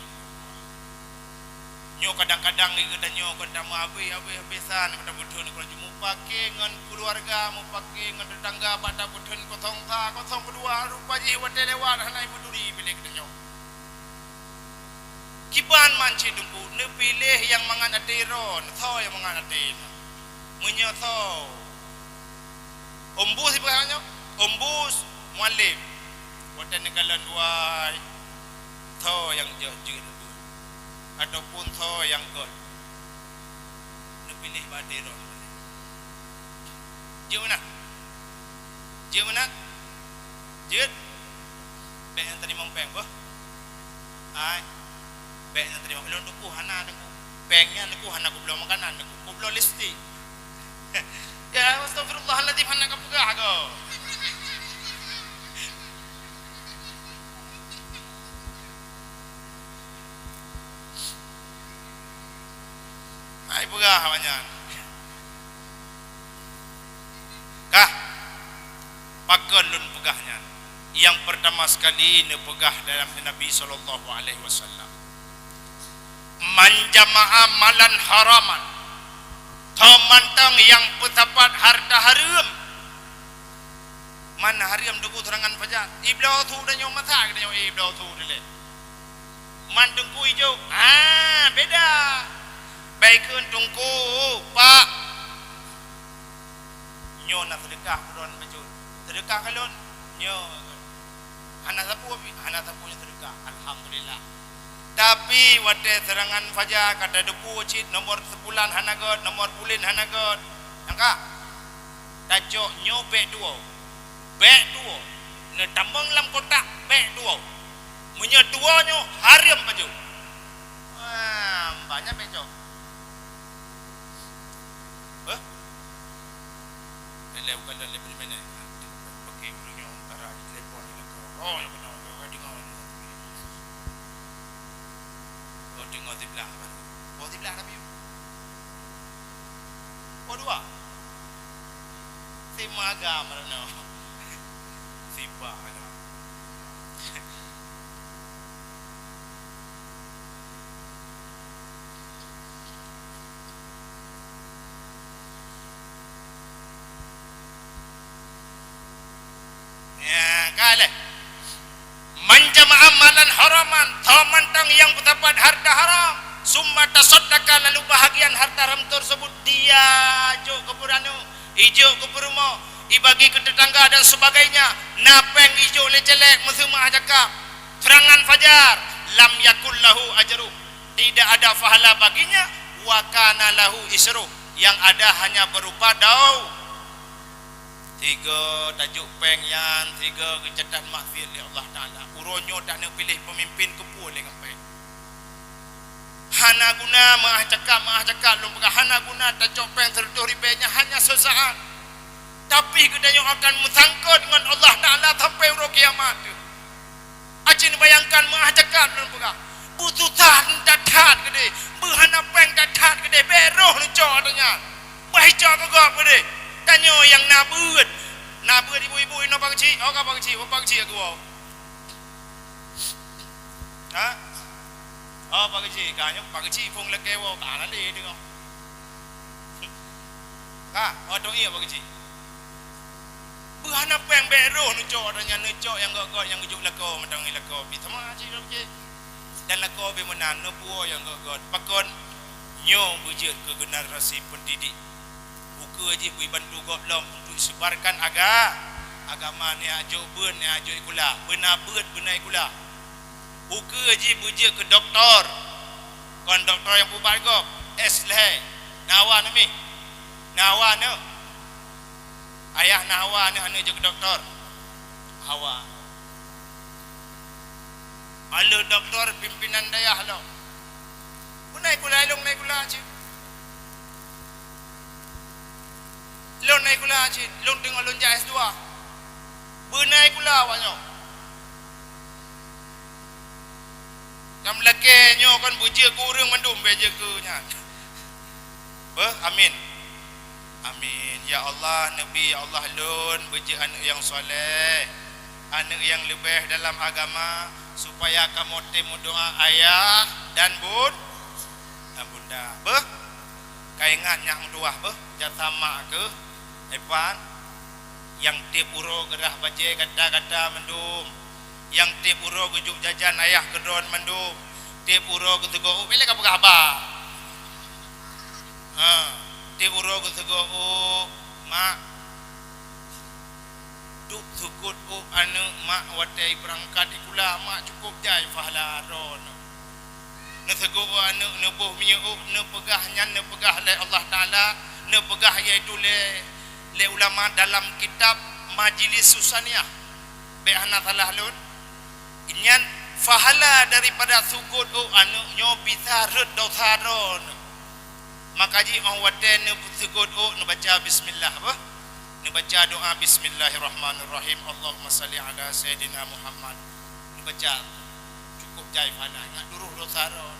Nyoe kadang-kadang di geutanyoe kon tameuabéh-abéh-abéh san, meutabeuthon kon laju mupake ngon keuluwarga, mupake ngon tetangga, bak tabeuthon kosong sa, kosong keudua, rupa jih watèe lewat hana ipeuduli piléh geutanyoe. Kiban man cit Teungku, neupiléh nyang mangat até droe, soe nyang mangat até. Meunyoe soe Ombus ibarat nyoe, ombus mualim. Watèe neukalon duai, soe nyang jeuet jeuet, ataupun soe nyang göt, neupiléh bak até droe. Jeuet meunan? Jeuet meunan? Jeuet? Bèk nyang teurimong péng beuh. Hai. Bèk nyang teurimong. Lôn teungku hana teungku. Péng nyan teungku hana kubloe makanan teungku. Kubloe lipstik. Ya, astagfirullahaladzim, hana kapeugah ko. Hai, bu, Peugah awaknyan. Kah, pakon lôn peugah nyan? Nyang peurtama sekali neupeugah dalam Nabi sallallahu alaihi wasallam, "Man jama'a malan haraman," tho mantong nyang peusapat hareuta hareuem. Man hareuem teungku seurangan fajar. Ibloe su tanyoe masa geutanyoe ibloe su dilèe. Man teungku ijok. Ah, beda. Bèk kheun teungku, Pak. Nyoe na seudeukah keu droen bacut. Seudeukah keu lôn. Nyoe. Hana sapeue, hana sapeue nyoe seudeukah. Alhamdulillah. Tapi watèe seurangan fajar ka tadeungoe cit nomor seupulan hana göt, nomor pulen hana göt. Nyang ka? Tacok nyoe bèk tuwoe. Bèk tuwoe. Neutamong lam kotak, bèk tuwoe. Meunyoe tuwoe nyoe hareuem bacut. Wah, banyak bèk cok. Beuh? Lé bukan dalam lima minit. Okey, ureueng nyoe antara di telepon ni lah. Oh, ya benar. Oh, dengar. Oh, dengar di belah. Oh, di belah tapi. Oh, dua. Sima agam mana? Sibah agam. Ya, ka lheuh. Man jama'a malan haraman, tho mantong nyang peusapat harta haram, summa tasaddaqa, lalu bahagian harta haram tersebut dia jok keu peuranu, ijok keu peurumoh, ibagi keu tetangga dan sebagainya, na péng ijok lé caleg meuseumah cakap, seurangan fajar, lam yakul lahu ajru, tidak ada pahala baginya, wa kana lahu isru, yang ada hanya berupa dau. Sigoe tajok péng nyan, sigoe geucatat maksiat lé Allah Taala. Uroe nyoe taneuk piléh peumimpén keupeue lé ngon péng. Hana guna meuah cakap, meuah cakap lôn peugah, hana guna tacok péng seratus ribèe nyan hanya seusaat. Tapi geutanyoe akan meusangkot ngon Allah Taala sampai uroe kiamat teuh. Aci neubayangkan meuah cakap lôn peugah. Beususah that-that keudéh, beuhana péng that-that keudéh, bèk roh neucok ata nyan. Bah icok keu gob keudéh. Tanyoe nyang na beuet. Na beuet ibu-ibu inoe Pak Keuchik, oh ka Pak Keuchik, oh Pak Keuchik aku, oh. Ha? Oh Pak Keuchik, ka nyoe Pak Keuchik phôn lakèe woe, ka lalé deungoe. Ka, oh doi Pak Keuchik. Beuhana péng bèk roh neucok, ata nyan neucok nyang göt-göt nyang geujok lakoe mantong lakoe pih sama cit lom cit. Dan lakoe pih meunan neupuwoe nyang göt-göt. Pakon? Nyoe beujeuet keu generasi pendidik. Ukeue jih beuibantu gob lom untuk sebarkan aga-, agama, nyan jok beuet, nyan jok sikula. Beuna beuet, beuna sikula. Ukeue jih beujeuet keu doktor. Kon doktor nyang peuubat gob, S lhèe. Na Hawa na Mi? Na Hawa na. Ayah na Hawa na, aneuk jeuet keu doktor. Hawa. Aleuh doktor pimpinan dayah lom. Beuna sikula, lôn na sikula cit. Lôn na sikula cit, lôn teungoh lôn jak S dua. Beuna sikula awak nyoe. Nyang lakèe nyoe kan beujeuet keu ureueng mandum, bèk jeuet keu nyan. Beuh, amin. Amin. Ya Allah, neubi, ya Allah, lôn beujeuet aneuk nyang saleh, aneuk nyang leubeh dalam agama, supaya kamoe tém meudoa ayah dan bun-, dan bunda. Beuh, ka ingat nyak meutuwah beuh, jasa mak keuh, Evan. Nyang tiep uroe geurhah bajèe gata-gata mandum. Nyang tiep uroe geujok jajan ayah keu droen mandum. Tiep uroe geuseugoe ôk, bèk lé kapeugah haba. Ha, tiep uroe geuseugoe ôk, mak. Duek seugot ôk aneuk mak watèe beurangkat sikula, mak cukôp jai pahala droeneuh. Neuseugot ôk aneuk, neuboh minyeuk ôk, neupeugah nyan, neupeugah lé Allah Taala, neupeugah yaitu lé, lé ulama dalam kitab Majlis Susaniah. Bèk hana salah lôn. Nyan pahala daripada seugot ôk aneuk nyoe bisa rhot dosa droeneuh. Maka jih 'oh watèe neuseugot ôk neubaca bismillah beuh. Neubaca doa bismillahirrahmanirrahim. Allahumma shalli ala sayyidina Muhammad. Neubaca cukôp jai pahala, ingat duroh dosa droe.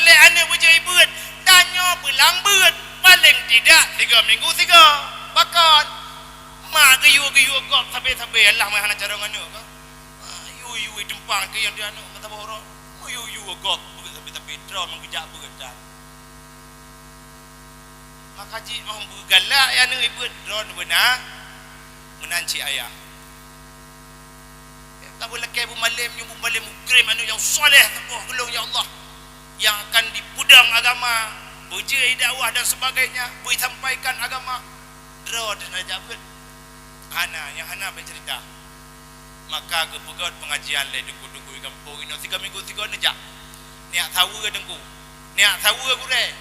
peureulée aneuk beujeuet beuet, tanyoe beulang beuet, paléng tidak tiga minggu tiga. Pakon? Mak geuyue-geuyue gob sabe-sabe, alah, meuhana carông aneuk ka. Ah, yue-yue teumpang keu nyang di aneuk meusaboh uroe. Yue-yue gob beuet sabe-sabe, droe meugeujak beuet that. Maka jih 'oh beugalak aneuk beuet, droe beuna meunan cit ayah. Ka beulakée beumalém, nyoe beumalém ukrém aneuk nyang saleh saboh keu lôn, ya Allah, nyang akan dipeudong agama, beujeuet dakwah dan sebagainya, beusampaikan agama. Droe teuh na jak beuet. Hana, nyang hana beucerita. Maka geupeugét peungajian lé teungku-teungku di gampông inoe, tiga minggu tiga neujak. Neujak saweue teungku. Neujak saweue gurée.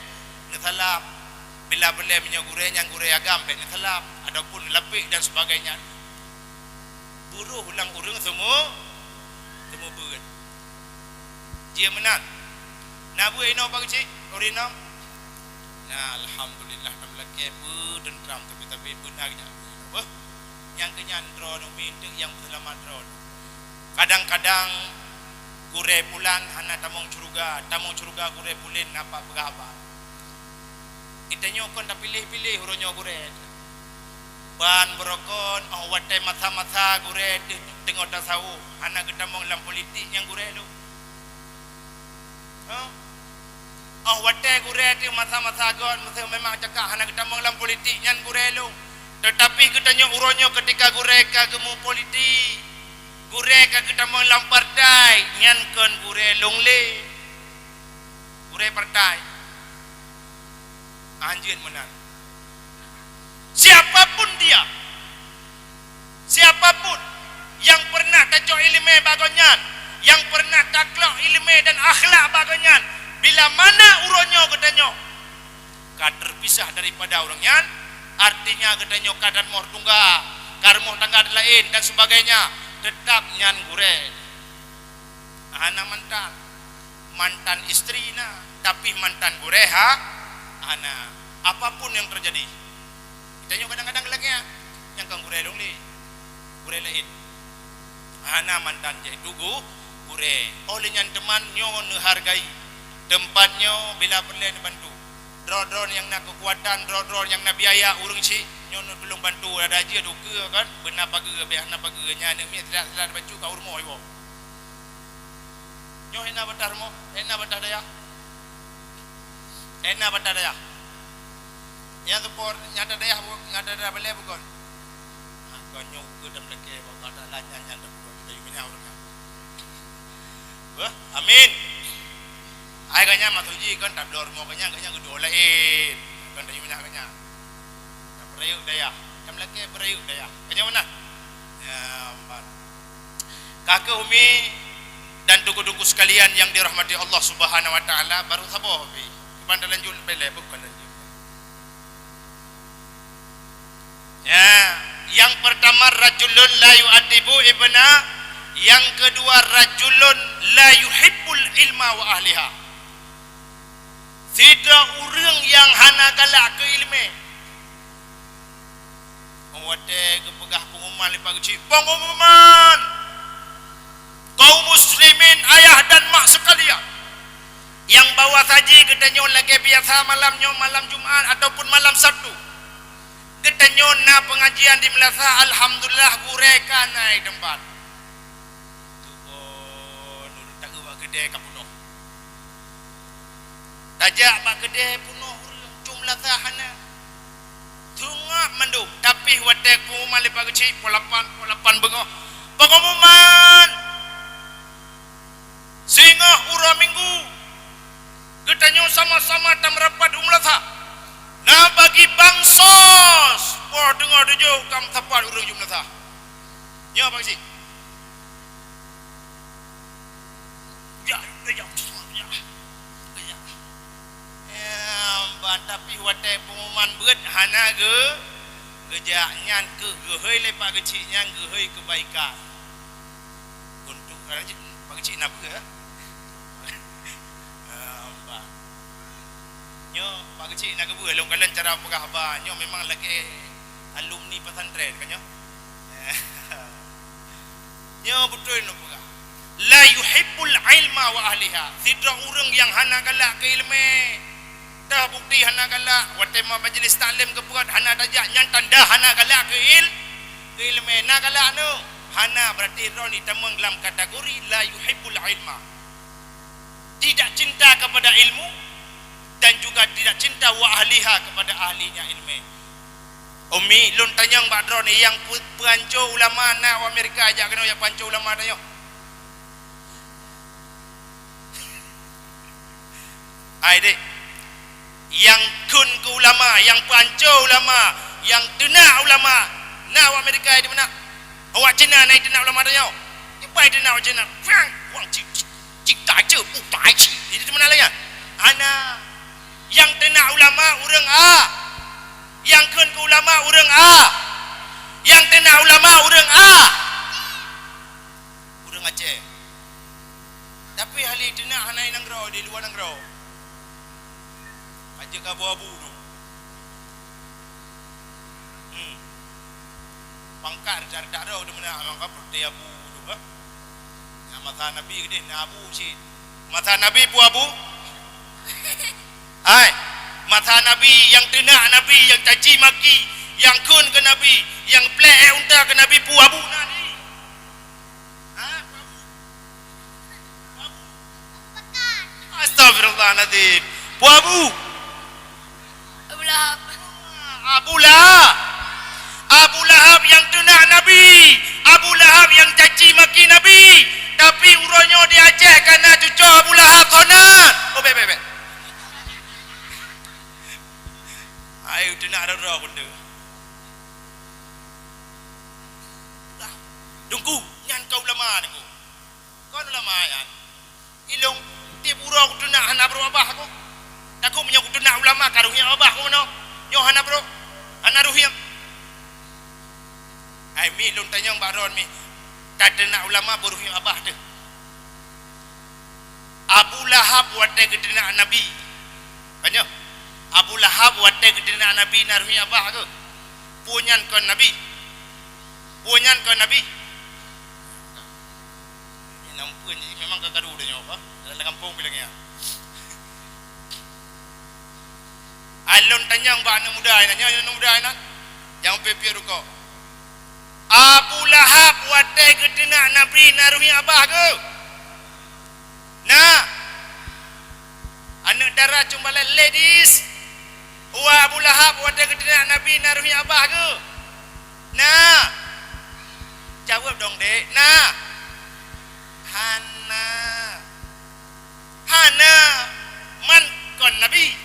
Neusalam. Bila peureulée meunyoe gurée nyan gurée agam, bék neusalam ataupun neulapék dan sebagainya. Buroh lam ureuëng seumu-, seumubeuet. Jih meunan. Na beuet inoe Pak Keuchik, ureuëng inong? Na, alhamdulillah, na meulakée beuet teuntram, tapi-tapi beuna nyan beuet inoe beuh. Nyang keu nyan droeneuh minteuk nyang peuseulamat droeneuh. Kadang-kadang gurée pulan hana tamong syeuruga, tamong syeuruga gurée pulan na pat peugah haba. Geutanyoe kon tapiléh-piléh uroe nyoe gurée. Ban beurokon, 'oh watée masa-masa gurée teuh teungoh tasawuf, hana geutamong lam politik nyan gurée lôn. Hah? 'Oh watée gurée teuh masa-masa göt, meuseu memang cakak hana geutamong lam politik nyan gurée lôn. Teutapi geutanyoe uroe nyoe keutika gurée ka geumeupolitik, gurée ka geutamong lam partai, nyan kon gurée lôn lé. Gurée partai. Anjeut meunan. Siapapun dia, siapapun yang pernah tacok iéleumé bak gobnyan, yang pernah taklok iéleumé dan akhlak bak gobnyan, bila mana uroe nyoe geutanyoe ka terpisah daripada ureuëng nyan, artinya geutanyoe ka dan moh tungga, ka rumoh tangga laén dan sebagainya, teutap nyan gurée. Hana mantan. Mantan istri na, tapi mantan gurée ha-, hana. Apapun yang terjadi, geutanyoe kadang-kadang lagée nyan, nyang kon gurée lôn lé, gurée laén. Hana mantan jih tugu gurée. Óh lheueh nyan teuma nyoe neuhargai. Teumpat nyoe bila peureulée neubantu. Droe-droe nyang na keukuatan, droe-droe nyang na biaya ureuëng chik, nyoe neutulông bantu, ada jih dukeue kan, beuna pageue, bék hana pageue, nyan aneuk miet sila-sila bacut ka u rumoh iwoe. Nyoe hana bantah rumoh, hana bantah dayah. Hana bantah dayah. Nyang seupôt nyata dayah, nyata dayah balée bukon. Ah, kon nyoe ukeue dan meulakée bak Allah Taala nyan, nyan dah bukan kita yue meunyaur kan. Beuh, amin. Ai ganya maksud jih kan tabloe rumoh ganya, ganya geuduek laén. Kan dah yue meunyaur ganya. Tabreuk dayah. Kan meulakée breuk dayah. Ganya mana? Ya, aman. Kakeuh umi dan teungku-teungku sekalian yang dirahmati Allah Subhanahu wa Taala, baru saboh pi. Cuman dah lanjut lebih lebar bukan lanjut. Ya, yang pertama rajulun la yu'adibu ibna, yang kedua rajulun la yuhibbul ilma wa ahliha. Sidroe ureuëng nyang hana galak keu iéleumé. Watée geupeugah pengumuman lé Pak Keuchik, pengumuman! Kaum muslimin ayah dan mak sekalian, nyang bahwa saji geutanyoe lagée biasa malam nyoe malam Jumat ataupun malam Sabtu. Geutanyoe na peungajian di meulasah, alhamdulillah, gurée ka na i teumpat. Teugon, ureuëng taeu bak keudée ka peunoh. Tajak bak keudée peunoh ureuëng, cuma meulasah hana. Teungab mandum, tapi watée pengumuman lé Pak Geuchik, pukul lapan, pukul lapan beungoh. Pengumuman! Singoh uroe Minggu, geutanyoe sama-sama tameurapat u meulasah. Na bagi bansos, poh teungoh tujoh ka meusapat ureuëng ju meulasah. Nyoe Pak Geuchik. Ya, ya, ya, ya. Ya, ban tapi watée pengumuman beuet hana geu-, geujak nyan keuh geuhôi lé Pak Geuchik nyan geuhôi keubaikan. Untuk, eh, Pak Geuchik na peue, eh? Ah, bah. Nyoe Pak Geuchik na keubeuh, lôn kalon cara peugah haba. Nyoe memang lagée alumni pesantren kan nyoe. Nyoe beutôi lôn peugah. La yuhibbul ilma wa ahliha. Sidroe ureuëng nyang hana galak keu iéleumé, dah bukti hana galak, watée ma-, majlis taklim geupeugét hana tajak, nyan tanda hana galak keu il-, keu iéleumé. Na galak nyoe? Hana, berarti droe ni tamong lam kategori la yuhibbul ilma. Tidak cinta kepada ilmu dan juga tidak cinta wa ahliha, kepada ahlinya ilmu. Umi, lôn tanyong bak droe ni, nyang peu-, peuhanco ulama na u Amerika, jak keunoe nyang peuhanco ulama tanyoe. Hai dek, nyang kheun keu ulama, nyang peuhanco ulama, nyang teunak ulama, na u Amerika di meunan. Awak Cina na teunak ulama tanyoe. Kiban teunak awak Cina. Wang, wang, cik, cik, cik, tak, cik, uh, tak, cik. Itu di meunan lagée nyan? Hana. Nyang teunak ulama ureuëng A. Nyang kheun keu ulama ureuëng A. Nyang teunak ulama ureuëng A. Ureuëng Aceh. Tapi ahli teunak hana i nanggroe, di luwa nanggroe. Aja ka abu-abu tu. Hmm. Pangkat redak-redak droe tu meunan, mangka putih abu tu, bah. Nyang masa Nabi keudeh na abu cit. Masa Nabi peue abu? Hai, masa Nabi nyang teunak Nabi, nyang caci maki, nyang kheun keu Nabi, nyang plek ék unta keu Nabi peue abu na ni? Ha? Peue abu? Peue abu? Astagfirullahalazim. Peue abu? Abu Lahab. Abu Lahab. Abu Lahab nyang teunak Nabi. Abu Lahab nyang caci maki Nabi. Tapi uroe nyoe di Aceh ka na cucoe Abu Lahab, soe nan? Oh, bèk, bèk, bèk. Hai, teunak droe-droe benda. Dah. Teungku, nyan ka ulama, Teungku. Kon ulama nyan. Ilôn, tiep uroe kuteunak hana brôk babah ku. Takot meunyoe kuteunak ulama ka rôh hiéb babah ku meunoe. Nyoe hana brôk, hana rôh hiéb. Ai mi lôn tanyong bak droe mi, tateunak ulama beurôh hiéb babah teuh. Abu Lahab watèe geuteunak Nabi. Ka nyoe, Abu Lahab watèe geuteunak Nabi na rôh hiéb babah keuh? Peue nyan kon Nabi? Peue nyan kon Nabi? Nyang peue nyan memang ka karu tanyoe, bah. Dalam gampông bilang nyan. Ai lôn tanyong bak aneuk muda inan, nyoe aneuk muda inan, nyang piep-piep rukok. Abu Lahab watèe geuteunak Nabi na rôh hiéb babah keuh? Na. Aneuk dara cumbalat ladies. Wa Abu Lahab watèe geuteunak Nabi na rôh hiéb babah keuh? Na. Jaweueb dong, Dek. Na. Hana. Hana. Man kon Nabi.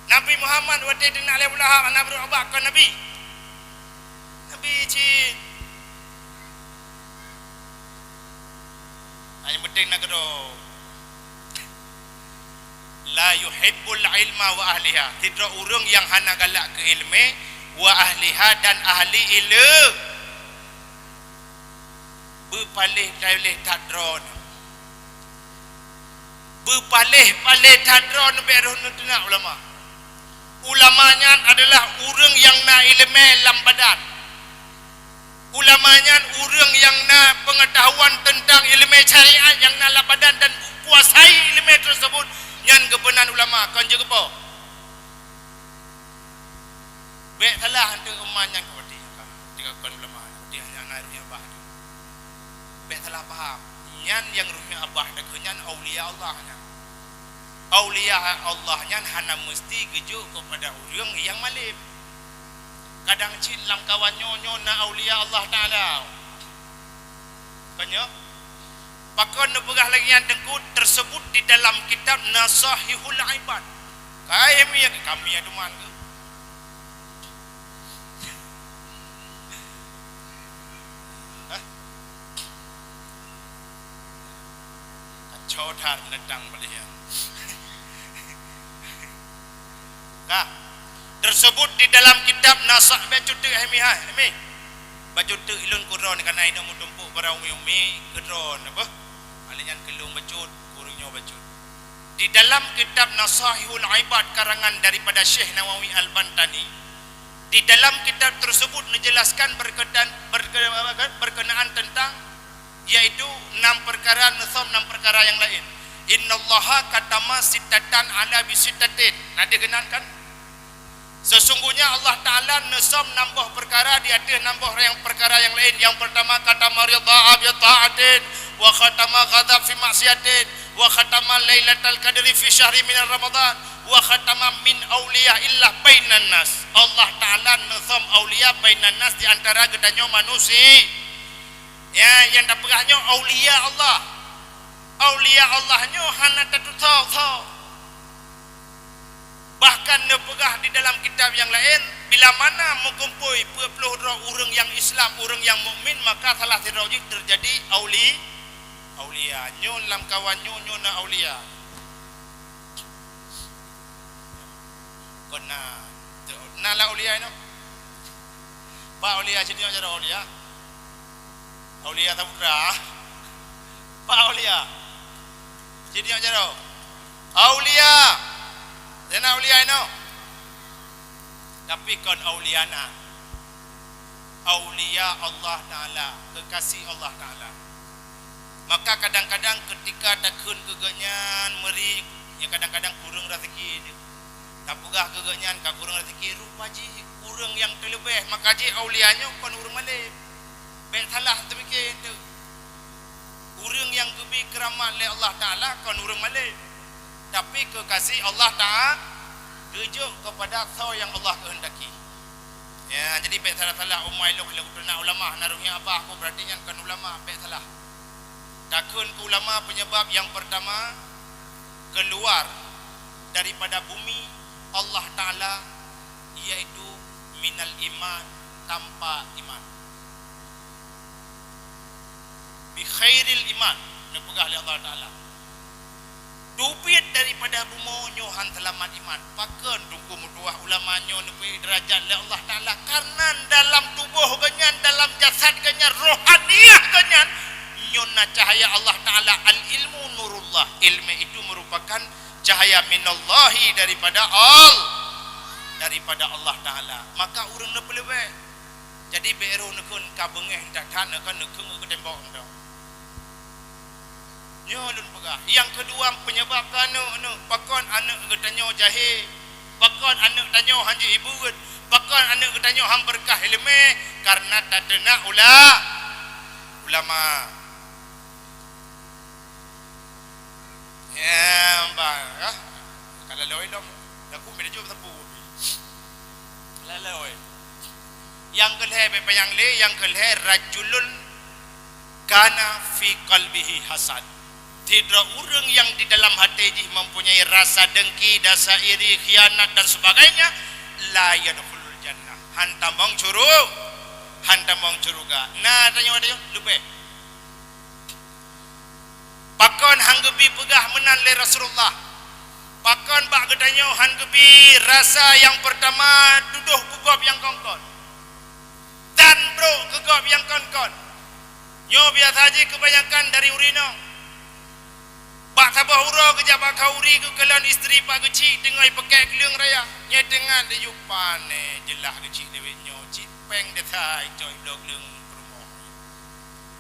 Nabi Muhammad watèe teunak lé Abu Lahab hana brôk babah kon Nabi. Nabi cit. Hana nyang penting na keudroe. La yuhibbul ilma wa ahliha. Sidroe ureueng nyang hana galak keu ileumèe, wa ahliha, dan ahli ileumèe. Beupaléh-paléh that droeneuh. Beupaléh-paléh that droeneuh bèk droeneuh teunak ulama. Ulama nyan adalah ureueng nyang na ileumèe lam badan. Ulama nyan ureueng nyang na peungeutahuan teuntang ileumèe syariat nyang na lam badan dan kuasai ileumèe teuseubut, nyan geupeunan ulama, kon jeuet keupo. Bèk salah eunteuk umat nyan keu watèe nyan ka. Tiga kon ulama, watèe nyan na ruh nyang bah tu. Bèk salah paham. Nyan nyang ruh nyang bah takheun nyan aulia Allah nyan. Aulia Allah nyan hana meusti geujok keupada ureueng nyang malém. Kadang cit lamkawan nyoe, nyoe na aulia Allah Taala. Kon nyoe, pakon neupeugah lagèe nyan Teungku, tersebut di dalam kitab Nasaihul Ibad. Kami, kami aduman keu. Hah? Kacau that menentang balik ya. Nah, tersebut di dalam kitab Nasah, bacut teuk hai mi, hai mi. Bacut teuk ilôn kudroe, karena inong meutumpôk para umi-umi keudroe apa? Alèh nyan keu lôn bacut, keu ureueng nyoe bacut. Di dalam kitab Nasaihul Ibad karangan daripada Syekh Nawawi Al-Bantani, di dalam kitab tersebut neujelaskan berkaitan, berke-, berkenaan tentang, yaitu enam perkara, neusöm enam perkara nyang laén. Innallaha katama sittatan ala bi sittatin. Na deuh keunan kan? Sesungguhnya Allah Taala neusöm nam boh peukara di ateueh nam boh nyang peukara nyang laén. Nyang peurtama, katama ridha bi tha'atin, wa khatama ghadab fi maksiatin, wa khatama lailatal qadri fi syahri min Ramadan, wa khatama min auliya illah bainan nas. Allah Taala neusöm aulia bainan nas di antara geutanyoe manusia. Ya, nyang tapeugah nyoe aulia Allah. Aulia Allah nyoe hana tatusoe-soe. Bahkan neupeugah di dalam kitab nyang laén, bila mana meukumpôi peuet ploh droe ureuëng nyang Islam, ureuëng nyang mukmin, maka salah sidroe jih teujadi auli-, aulia. Nyoe lam kawan nyoe, nyoe na aulia. Kon na, na lam aulia nyoe. Pak aulia, sini aja aulia. Aulia Samudra. Pak aulia. Sini aja. Aulia. Saya nak aulia ino. Tapi kon aulia na. Aulia Allah Taala, kekasih Allah Taala. Maka kadang-kadang ketika takheun keu geuhnyan meuri, ya kadang-kadang kureueng rezeki. Tapeugah keu geuhnyan ka kureueng rezeki, rupa jih ureuëng nyang teuleubeh, maka jih aulia nyoe kon ureuëng malém. Bék salah teumikir teuh. Ureuëng nyang geubi keuramat lé Allah Taala kon ureuëng malém, tapi kekasih Allah Taala geujok keupada soe nyang Allah keuheundaki. Ya, jadi bék salah-salah umat lôn lé ulama, na ureuëng nyang abah aku berarti nyan kon ulama, bék salah. Takheun keu ulama penyebab yang pertama keluar daripada bumi Allah Taala, yaitu minal iman, tanpa iman. Bi khairil iman, neupeugah lé Allah Taala. Teubiet daripada bumoe nyoe han seulamat iman. Pakon teungku meutuwah ulama nyoe neubri deurajat lé Allah Taala? Karena dalam tuboh geuhnyan, dalam jasad geuhnyan, rohaniah geuhnyan, nyoe na cahaya Allah Taala. Al-ilmu nurullah. Ilmu itu merupakan cahaya minallahi daripada Al-, daripada Allah Taala. Maka ureuëng neupeuleubeh. Jadi bék roh neukheun ka beungéh that-that, neukheun neukheun keu tembok nyoe. Nyoe lôn peugah. Nyang keudua penyebab keu aneuëk, aneuëk. Pakon aneuëk geutanyoe jahé? Pakon aneuëk tanyoe han jeuet ibuet? Pakon aneuëk geutanyoe han beureukat ileumé? Karena tateunak ula-, ulama. Ya, bah, ya. Kalau loi lom, aku bila jawab sapu. Kalau loi. Nyang keulhée bék panyang lé, nyang keulhée rajulun kana fi qalbihi hasad. Sidroe ureuëng nyang di dalam até jih mempunyai rasa dengki, rasa iri, khianat dan sebagainya, la yadkhulul jannah. Han tamong syuru-, han tamong syeuruga. Na tanyoe, tanyoe leubeh. Pakon han geubi peugah meunan lé Rasulullah? Pakon bak geutanyoe han geubi rasa nyang peurtama tudoh keu gob nyang kon-kon? Dan brok keu gob nyang kon-kon. Nyoe biasa jih keubanyakan dari ureuëng inong. Bak saboh uroe geujak bak khauri geukalon istri bak geuchik teungoh ipeukée gleueng raya. Nyoe teungoh di yupan, eh, jeulaih geuchik dewek nyoe cit péng desya icok ibloe gleueng peurumoh.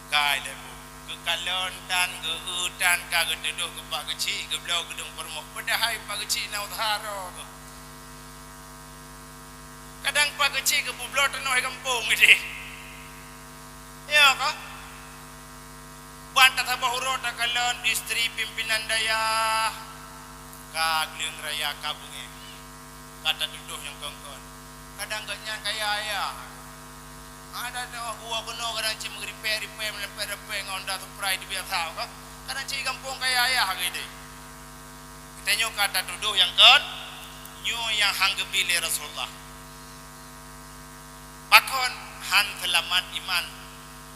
Kai lé bu. Geukalon tan, geu-eu tan ka geuteudoh keu bak geuchik geubloe gleueng peurumoh. Padahai bak geuchik na useuha droe geuh. Kadang Nyang pakeuchik geupeubloe tanoh gampông ideh. Ya ka? Ban tasaboh uroe takalon istri pimpinan dayah, ka gleueng raya ka beungéh, ka tatutoh nyang kon-kon. Kadang gobnyan kaya ayah. Ada teuh gua keunoe kadang cit meuripèe-ripèe, meuripèe-ripèe ngon Honda Supra itu biasa ka. Kadang cit gampông kaya ayah lagèe deh. Geutanyoe ka tatudoh nyang kon, nyoe nyang han geubi lé Rasulullah. Pakon han seulamat iman?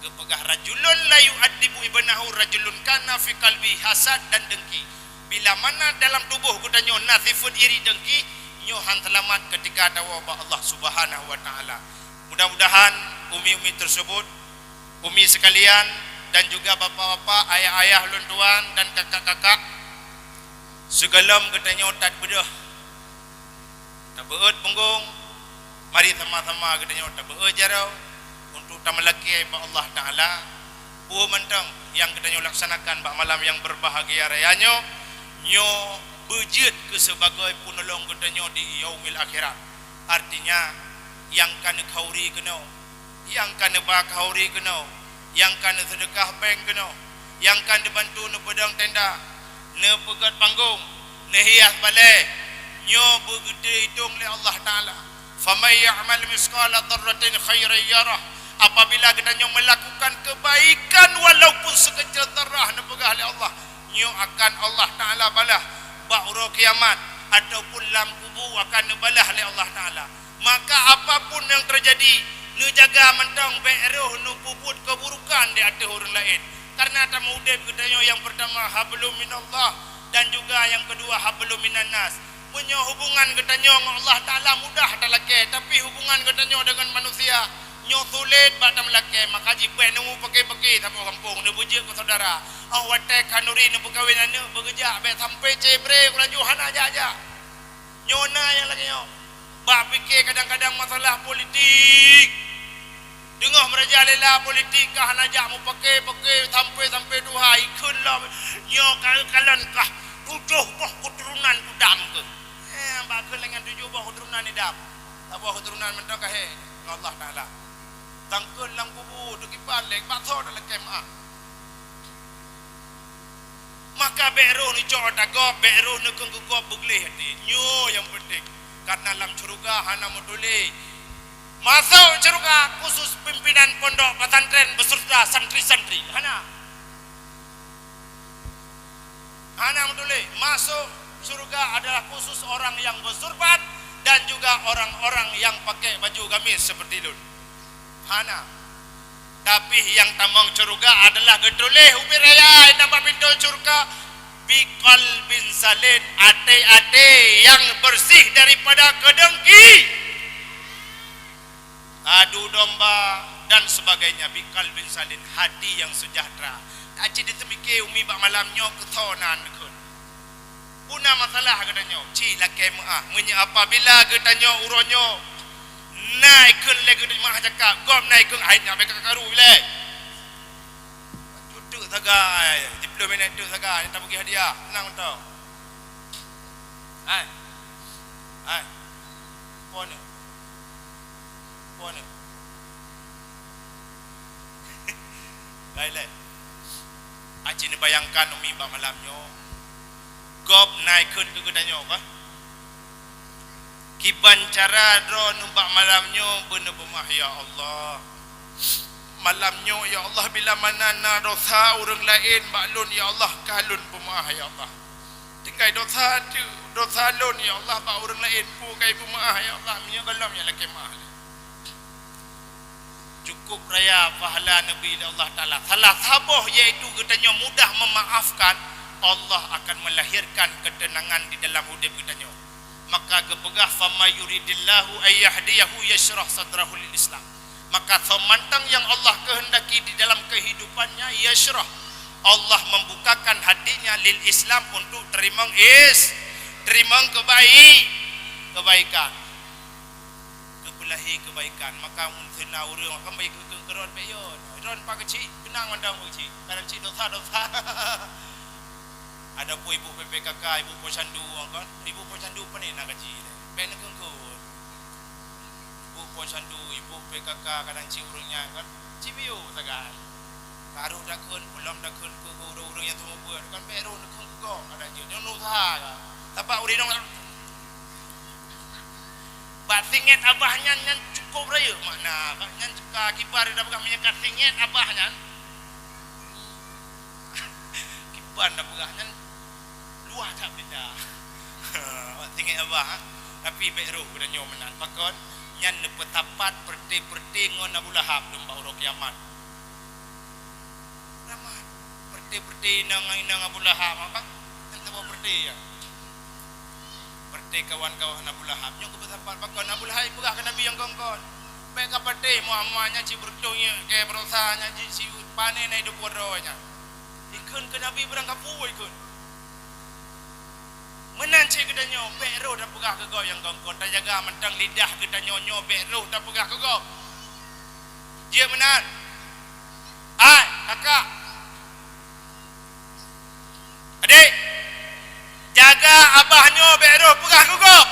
Geupeugah, "Rajulun la yu'addibu ibnahu rajulun kana fi qalbi hasad dan dengki." Bila mana dalam tuboh geutanyoe na sifeuet iri dengki, nyoe han seulamat keutika tawoe bak Allah Subhanahu wa Ta'ala. Mudah-mudahan umi-umi tersebut, umi sekalian, dan juga bapak-bapak, ayah-ayah lôn tuan, dan kakak-kakak, sigohlom geutanyoe that beudôh. Tabeuet punggong, mari sama-sama geutanyoe tabeuet jaroe untuk tameulakèe bak Allah Taala peue mantong nyang geutanyoe laksanakan bak malam nyang berbahagia raya nyoe. Nyoe beujeuet keu sebagai peunolong geutanyoe di yaumil akhirat. Artinya, nyang ka neukhauri keunoe, nyang ka neuba khauri keunoe, nyang ka neuseudeukah péng keunoe, nyang ka neubantu neupeudong tenda, neupeugöt panggong, neuhias balè, nyoe beugeuteutong lé Allah Taala. "Faman ya'mal mitsqala dzarratin khairan yarah." Apabila geutanyoe melakukan kebaikan walaupun sekecil zarah, neupeugah lé Allah, nyoe akan Allah Taala balah bak uroe kiamat ataupun lam kubu akan neubalah lé Allah Taala. Maka apapun nyang teujadi, neujaga mantong bèk roh neupeubuet keuburukan di ateueh ureueng laén. Karena tameudép geutanyoe nyang peurtama hablum minallah dan juga nyang keudua hablum minannas. Meunyoe hubungan geutanyoe ngon Allah Taala mudah talakèe, tapi hubungan geutanyoe deungon manusia nyoe sulet bak tameulakèe, maka jih bèk neupeuké-peuké saboh gampông, neubeujeuet keu syedara. Óh watèe khanuri neupeukawen aneuk beugeujak, bèk sampoe cebre laju hana jak-jak. Nyoe na nyang lagèe nyoe. Bak pike kadang-kadang masalah politik. Teungoh meurajalela politik ka hana jak meupaké-paké sampoe-sampoe tuha ikheun lom. Nyoe ka kalon kah tujoh boh keuturonan tu dam keuh. Eh, bak kheun lagèe nyan tujoh boh keuturonan idam. Saboh keuturonan mantong ka he ngon Allah Taala. Tangkeun lam kubu teukiban lé bak tho talakèe meu'ah. Maka bèk roh neucok ata gob, bèk roh neukheun keu gob beugleh até. Nyoe nyang peunteng, karena lam syeuruga hana meutuléh. Masôk syeuruga khusus pimpinan pondok pesantren beserta santri-santri. Hana. Hana meutuléh. Masôk syeuruga adalah khusus orang yang bersurban dan juga orang-orang yang pakai baju gamis seperti lôn. Hana. Tapi nyang tamong syeuruga adalah geutuléh ubit raya nyang bak pintoe syeuruga, "Biqalbin salim", até-até nyang bersih daripada keudengki, adu domba, dan sebagainya. "Biqalbin salim", hati yang sejahtera. Aci diteumike umi bak malam nyoe keu tho nan kheun. Peue na masalah geutanyoe, ci lakèe meu'ah. Meunyoe apabila geutanyoe uroe nyoe na ikheun lé geutanyoe meu'ah cakap, gob na ikheun, "Hai nyan bèk ka karu ilèe." Teuk sagai, siplôh minèt teuk sagai, nyang tabagi hadiah, seunang mantong. Hai. Hai. Phôn nyoe. Phôn nyoe. Laén-laén. Aci neubayangkan umi bak malam nyoe. Gob na ikheun keu geutanyoe bah. Kiban cara droeneuh bak malam nyoe beuneuh beumeu'ah, ya Allah. Malam nyoe, ya Allah, bila mana na dosa ureueng laén bak lôn, ya Allah, ka lôn beumeu'ah, ya Allah. Tinggai dosa teuk, dosa lôn, ya Allah, bak ureueng laén peue ka ibeumeu'ah, ya Allah, meunyoe gohlom nyang lakèe meu'ah. Cukup raya pahala neubri lé Allah Taala. Salah saboh yaitu geutanyoe mudah memaafkan, Allah akan melahirkan ketenangan di dalam udép geutanyoe. Maka geupeugah, "Faman yuridillahu an yahdiyahu yashrah sadrahu lil Islam." Maka soe mantong nyang Allah kehendaki di dalam kehidupannya, yashrah, Allah membukakan hatinya lil Islam untuk teurimong is, teurimong kebaik, kebaikan. Geupeulahé keubaikan. Maka meunyoe na ureueng akan baik keu, keu, keu droen bèk yo. Droen pakeuchik, keunong mantong pakeuchik. Kadang chik dosa-dosa. Adapun ibu P P K K, ibu posyandu kan, ibu posyandu pane na gaji. Bèk neukheun-kheun. Ibu Boh sandu, ibu P K K kadang cit ureuëng nyan kan, cit piôh sagai. Ka rôh takheun, peulom takheun keu ureuëng-ureuëng nyang seumeubeuet kan, bék rôh takheun keu gob, adak jeuet nyoe usaha ka. Sabab ureuëng inong bak singet abah nyan, nyan cukôp rayeuk makna. Bak nyan ka kiban tapeugah meunyoe ka singet abah nyan. Kiban tapeugah nyan luwah that beurita. Bak singet abah, tapi bék rôh geutanyoe meunan. Pakon? Nyan neupeusapat peureute-peureute ngon Abu Lahab lom bak uroe kiamat. Kiamat. Peureute-peureute inong-inong Abu Lahab, apa? Nyan saboh peureute nyan. Peureute kawan-kawan Abu Lahab. Nyoe geupeusapat pakon? Abu Lahab peugah keu Nabi nyang kon-kon, "Bék kapatéh, Muhammad nyan cit beureutoh nyoe, keu baroesa nyan cit, cit pané na iduek droe nyan." Ikheun keu Nabi barangkapeue ikheun. Meunan cit geutanyoe, bék rôh tapeugah keu gob nyang kon-kon, tajaga mantong lidah geutanyoe nyoe, bék rôh tapeugah keu gob. Jeuet meunan. Hai, kakak. Adik, jaga abah nyoe bék rôh peugah keu gob.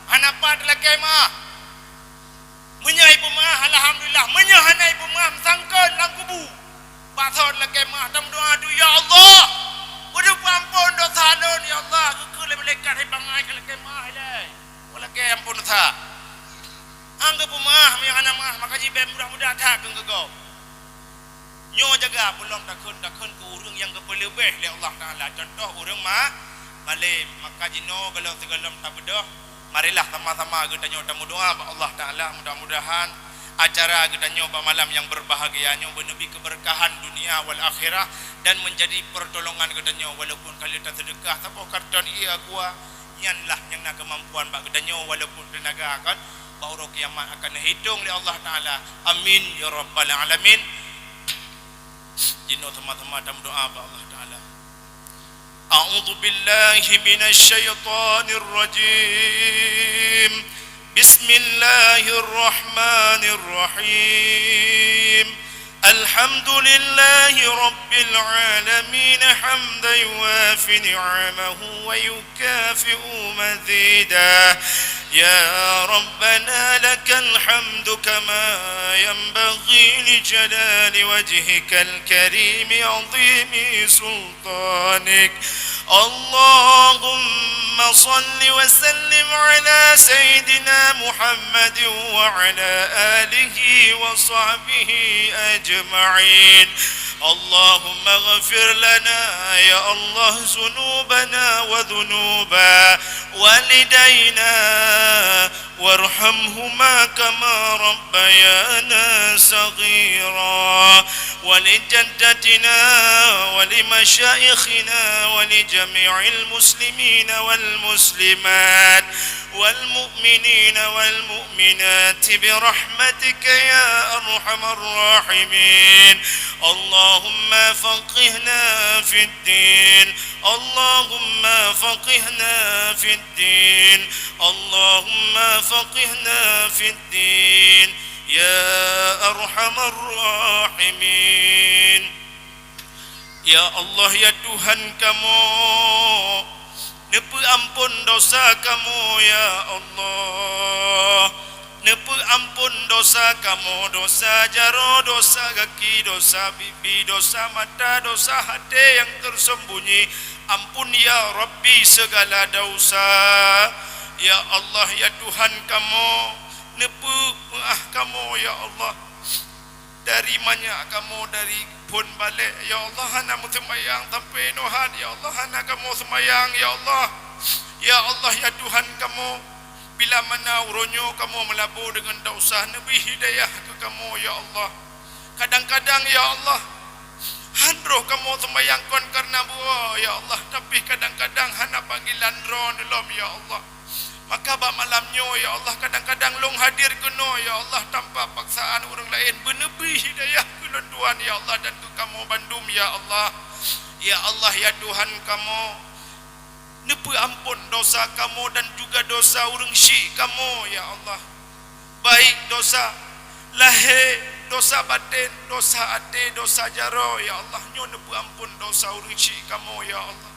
Hana pat lakée meu'ah. Meunyoe ipeumeu'ah, alhamdulillah. Meunyoe hana ipeumeu'ah, meusangkot lam kubu. Bak saat lakée meu'ah, tameudoa tu, "Ya Allah, beudôh peuampôn dosa lôn, ya Allah." Geukheun lé malaikat hai bangai ka lakée meu'ah ilée. Walakée ampôn dosa. Hana geupeumeu'ah, meunyoe hana meu'ah, maka jih bék mudah-mudah that keu gob. Nyoe jaga, peulom takheun, takheun keu ureuëng nyang geupeuleubeh lé Allah Taala. Contoh ureuëng ma-, malém, maka jinoe gohlom sigohlom tabeudôh, marilah sama-sama geutanyoe tameudoa bak Allah Taala, mudah-mudahan acara geutanyoe bak malam nyang beurbahagia nyoe beuneubi keubeurkahan dunia wal akhirah dan meunjadi peurtolongan geutanyoe walaupun ka lheueh taseudeukah saboh karton ie aqua. Nyan lah nyang na keumampuan bak geutanyoe walaupun teunaga kon, bak uroe kiamat akan neuhitong lé Allah Taala. Amin ya rabbal alamin. Jinoe sama-sama tameudoa bak Allah Taala. A'udzu billahi minasy syaithanir rajim. Bismillahirrahmanirrahim. الحمد لله رب العالمين، حمدا يوافي نعمه ويكافئ مزيده. يا ربنا لك الحمد كما ينبغي لجلال وجهك الكريم وعظيم سلطانك. اللهم صل وسلم على سيدنا محمد وعلى آله وصحبه أجمعين. اللهم اغفر لنا يا الله ذنوبنا وذنوب والدينا وارحمهما كما ربيانا صغيرا، ولجدتنا ولمشايخنا ولجميع المسلمين والمسلمات والمؤمنين والمؤمنات برحمتك يا أرحم الراحمين. اللهم فقهنا في الدين. اللهم فقهنا في الدين. اللهم فقهنا في الدين يا أرحم الراحمين. Ya Allah, ya Tuhan kamoe, neupeuampon dosa kamoe, ya Allah. Neupeuampon dosa kamoe, dosa jaroe, dosa gaki, dosa bibi, dosa mata, dosa até nyang teurseumbunyi. Ampon, ya Rabbi, seugala dosa. Ya Allah, ya Tuhan kamoe, neupeu-, meu'ah kamoe, ya Allah. Dari manyak kamoe dari phon balek, ya Allah, hana meuseumayang sampoe noe han, ya Allah, hana kamoe seumayang, ya Allah. Ya Allah, ya Tuhan kamoe, bila mana uroe nyoe kamoe meulabo deungon dosa, neubri hidayah keu kamoe, ya Allah. Kadang-kadang, ya Allah, han roh kamoe seumayang kon kareuna buoe, ya Allah, tapi kadang-kadang hana panggilan Droeneuh lom, ya Allah. Maka bak malam nyoe, ya Allah, kadang-kadang lôn hadir keunoe, ya Allah, tanpa paksaan ureuëng laén, beuneubri hidayah keu lôn Tuhan, ya Allah, dan keu kamoe bandum, ya Allah. Ya Allah, ya Tuhan kamoe, neupeuampon dosa kamoe dan juga dosa ureuëng syik kamoe, ya Allah. Baik dosa lahé, dosa batén, dosa até, dosa jaroe, ya Allah, nyoe neupeuampon dosa ureuëng syik kamoe, ya Allah.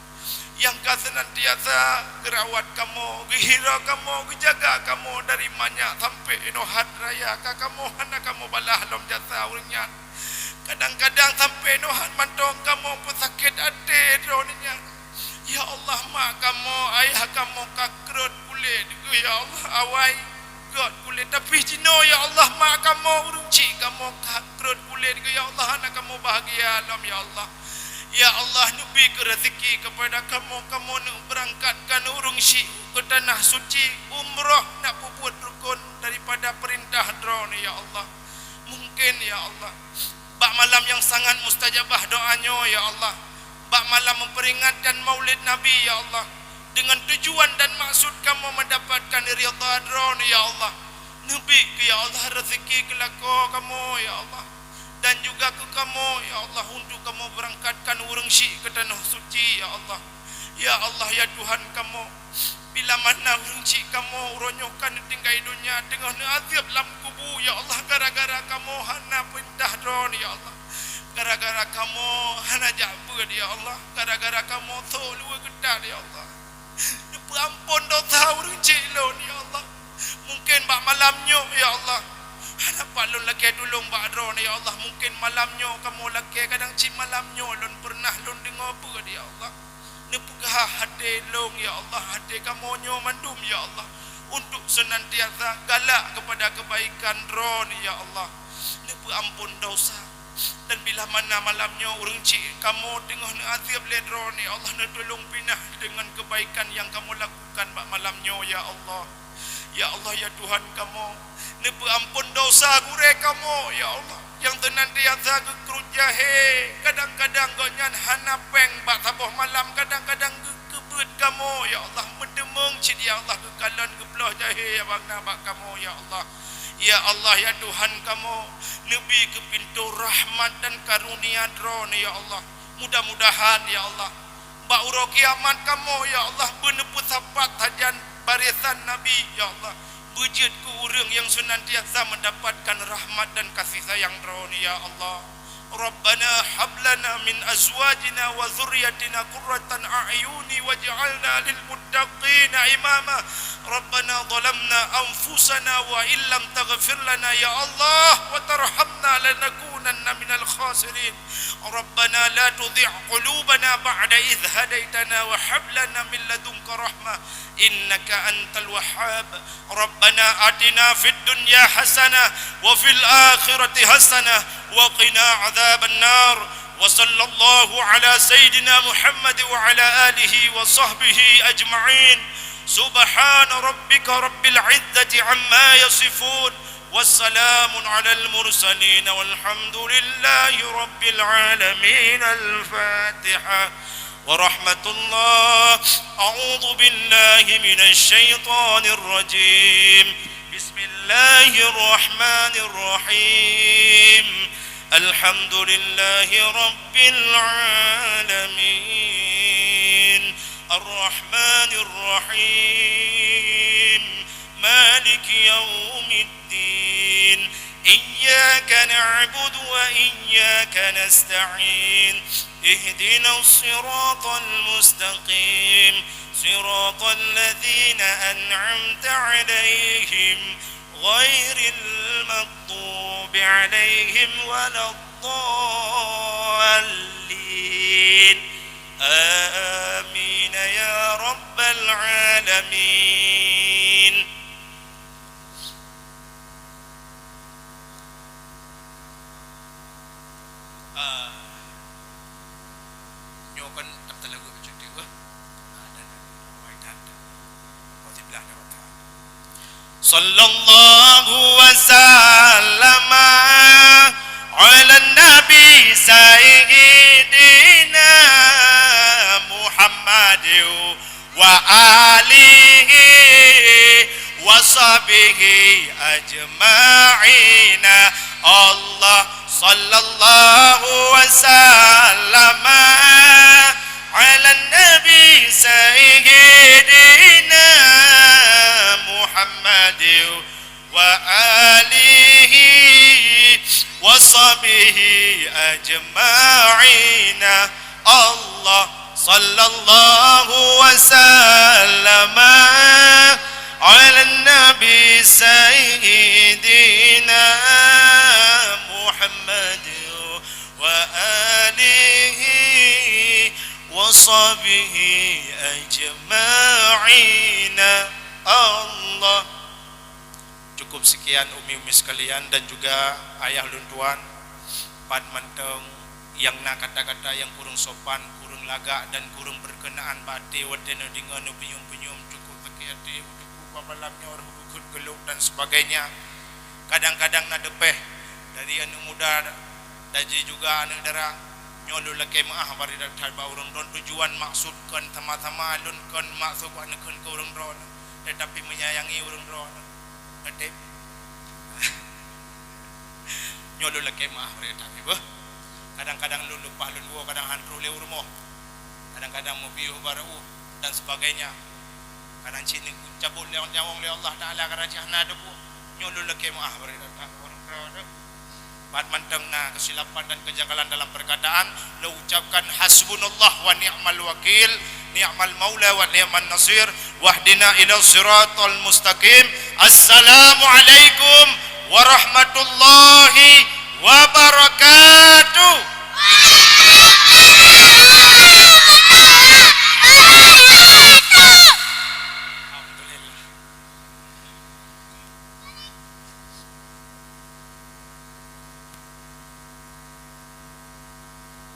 nyang ka seunantiasa geurawat kamoe, geuhira kamoe, geujaga kamoe dari manyak sampoe 'oh raya ka kamoe hana kamoe balaih lom jasa ureuëng nyan. Kadang-kadang sampoe 'oh mantong kamoe peusakét até droeneuh nyan. Ya Allah, mak kamoe, ayah kamoe ka krot kulét geuh, ya Allah, awai göt kulét. Tapi jinoe, ya Allah, mak kamoe, ureuëng chik kamoe ka krot kulét geuh, ya Allah, hana kamoe bahagia lom, ya Allah. Ya Allah, neubi keu rezeki kepada kamoe, kamoe neubeurangkatkan ureuëng chik keu tanah suci, umroh nak peubuet rukon daripada peurintah Droeneuh, ya Allah. Mungkin, ya Allah, bak malam nyang sangat mustajabah doa nyoe, ya Allah, bak malam meuperingatan Maulid Nabi, ya Allah, deungon tujuan dan maksud kamoe mendapatkan ridha Droeneuh, ya Allah, neubi keu, ya Allah, rezeki keu lakoe kamoe, ya Allah, dan juga keu kamoe, ya Allah, untuk kamoe beurangkatkan ureuëng chik keu tanah suci, ya Allah. Ya Allah, ya Tuhan kamoe, bila mana ureuëng chik kamoe uroe nyoe ka neutinggai donya, teungoh neuazeub lam kubu, ya Allah, gara-gara kamoe hana peurintah Droeneuh, ya Allah. Gara-gara kamoe hana jak beuet, ya Allah. Gara-gara kamoe sôk luweue geutat, ya Allah. Neupeuampon dosa ureuëng chik lôn, ya Allah. Mungkin bak malam nyoe, ya Allah, hana pat lôn lakée tulông bak Droeneuh, ya Allah. Mungkin malam nyoe kamoe lakée, kadang cit malam nyoe lôn peureunah lôn deungoe beuet, ya Allah. Neupeugah até lôn, ya Allah, até kamoe nyoe mandum, ya Allah, untuk seunantiasa galak keupada keubaikan Droeneuh, ya Allah. Neupeuampon dosa. Dan bila mana malam nyoe ureuëng chik kamoe teungoh neuazeub lé Droeneuh, ya Allah, neutulông pinah deungon keubaikan nyang kamoe lakukan bak malam nyoe, ya Allah. Ya Allah, ya Tuhan kamoe, neupeuampon dosa gurée kamoe, ya Allah, nyang seunantiasa geukrot jahé. Kadang-kadang gobnyan hana péng bak saboh malam, kadang-kadang geukeubeut kamoe, ya Allah, meuteumeung cit, ya Allah, geukalon geubloh jahé nyang na bak kamoe, ya Allah. Ya Allah, ya Tuhan kamoe, neubi keu pintoe rahmat dan karunia Droeneuh, ya Allah. Mudah-mudahan, ya Allah, bak uroe kiamat kamoe, ya Allah, beuneupeusapat sajan barisan Nabi, ya Allah, beujeuet keu ureuëng nyang seunantiasa meudapatkan rahmat dan kasih sayang Droeneuh, ya Allah. Rabbana hab lana min azwajina wa dzurriyyatina qurratan a'yuni waj'alna lil muttaqina imama. Rabbana zalamna anfusana wa illam taghfir lana, ya Allah, wa tarhamna lanakunanna minal khasirin. Rabbana la tuzigh qulubana ba'da idh hadaitana wa hab lana min ladunka rahmah innaka antal wahhab. Rabbana atina fid dunya hasanah wa fil akhirati hasanah wa qina adzaban nar. Wa sallallahu ala sayyidina Muhammad wa ala alihi wa sahbihi ajma'in. Subhana rabbika rabbil izzati amma yasifun. Wassalamun alal mursalin walhamdulillahi rabbil alamin. Al-Fatihah. Wa rahmatullah. A'udzu billahi minasy syaithanir rajim. Bismillahirrahmanirrahim. Alhamdulillahi rabbil alamin. Arrahmanirrahim. Maliki yaumiddin. Iyyaka na'budu wa iyyaka nasta'in. Ihdinas siratal mustaqim. Siratal ladzina an'amta 'alaihim ghairil maghdubi 'alaihim waladdallin. Amin ya rabbal alamin. Ah, nyoe kan tam talagu bacut tu, ah. Ah, dan, wai dan. Kau siblah dah rota. Sallallahu wa sallama ala nabi sayyidina Muhammadin wa alihi wa sahbihi ajma'ina. Allah sallallahu wa sallama ala nabi sayyidina Muhammadin wa alihi wa sahbihi ajma'ina. Allah Sallallahu wa sallama ala nabi sayyidina Muhammad wa alihi wa sahbihi ajma'in. Allah. Cukup sekian, umi-umi sekalian, dan juga ayah lôn tuan, pat mantong nyang na kata-kata nyang kurang sopan, kurang lagak, dan kurang berkenaan bak até watée neudeungoe, neupeunyum-peunyum, cukup sakét até, cukup bak malam nyoe rhot bukon geulok dan sebagainya. Kadang-kadang na teupeh dari aneuk muda, dan juga aneuk dara, nyoe lôn lakée meuáh bak that bak ureuëng droe. Tujuan maksud kon sama-sama lôn kon maksud bak neukheun keu ureuëng droe, tetapi menyayangi ureuëng droe. Nyoe lôn lakée meuáh bak that beuh. Kadang-kadang lôn lumpah lôn woe, kadang han troh lé u rumoh. Kadang-kadang meupiôh bak rumoh dan sebagainya. Kadang cit neucabot lé nyawöng lé Allah Taala, kadang cit hana teupeue. Nyoe lôn lakée meuáh bak that ureuëng droe. Pat mantong na keusilapan dan kejanggalan dalam perkataan, lôn ucapkan hasbunallah wa ni'mal wakil, ni'mal maula wa ni'man nasir, wahdina ila siratal mustaqim. Assalamualaikum warahmatullahi wabarakatuh.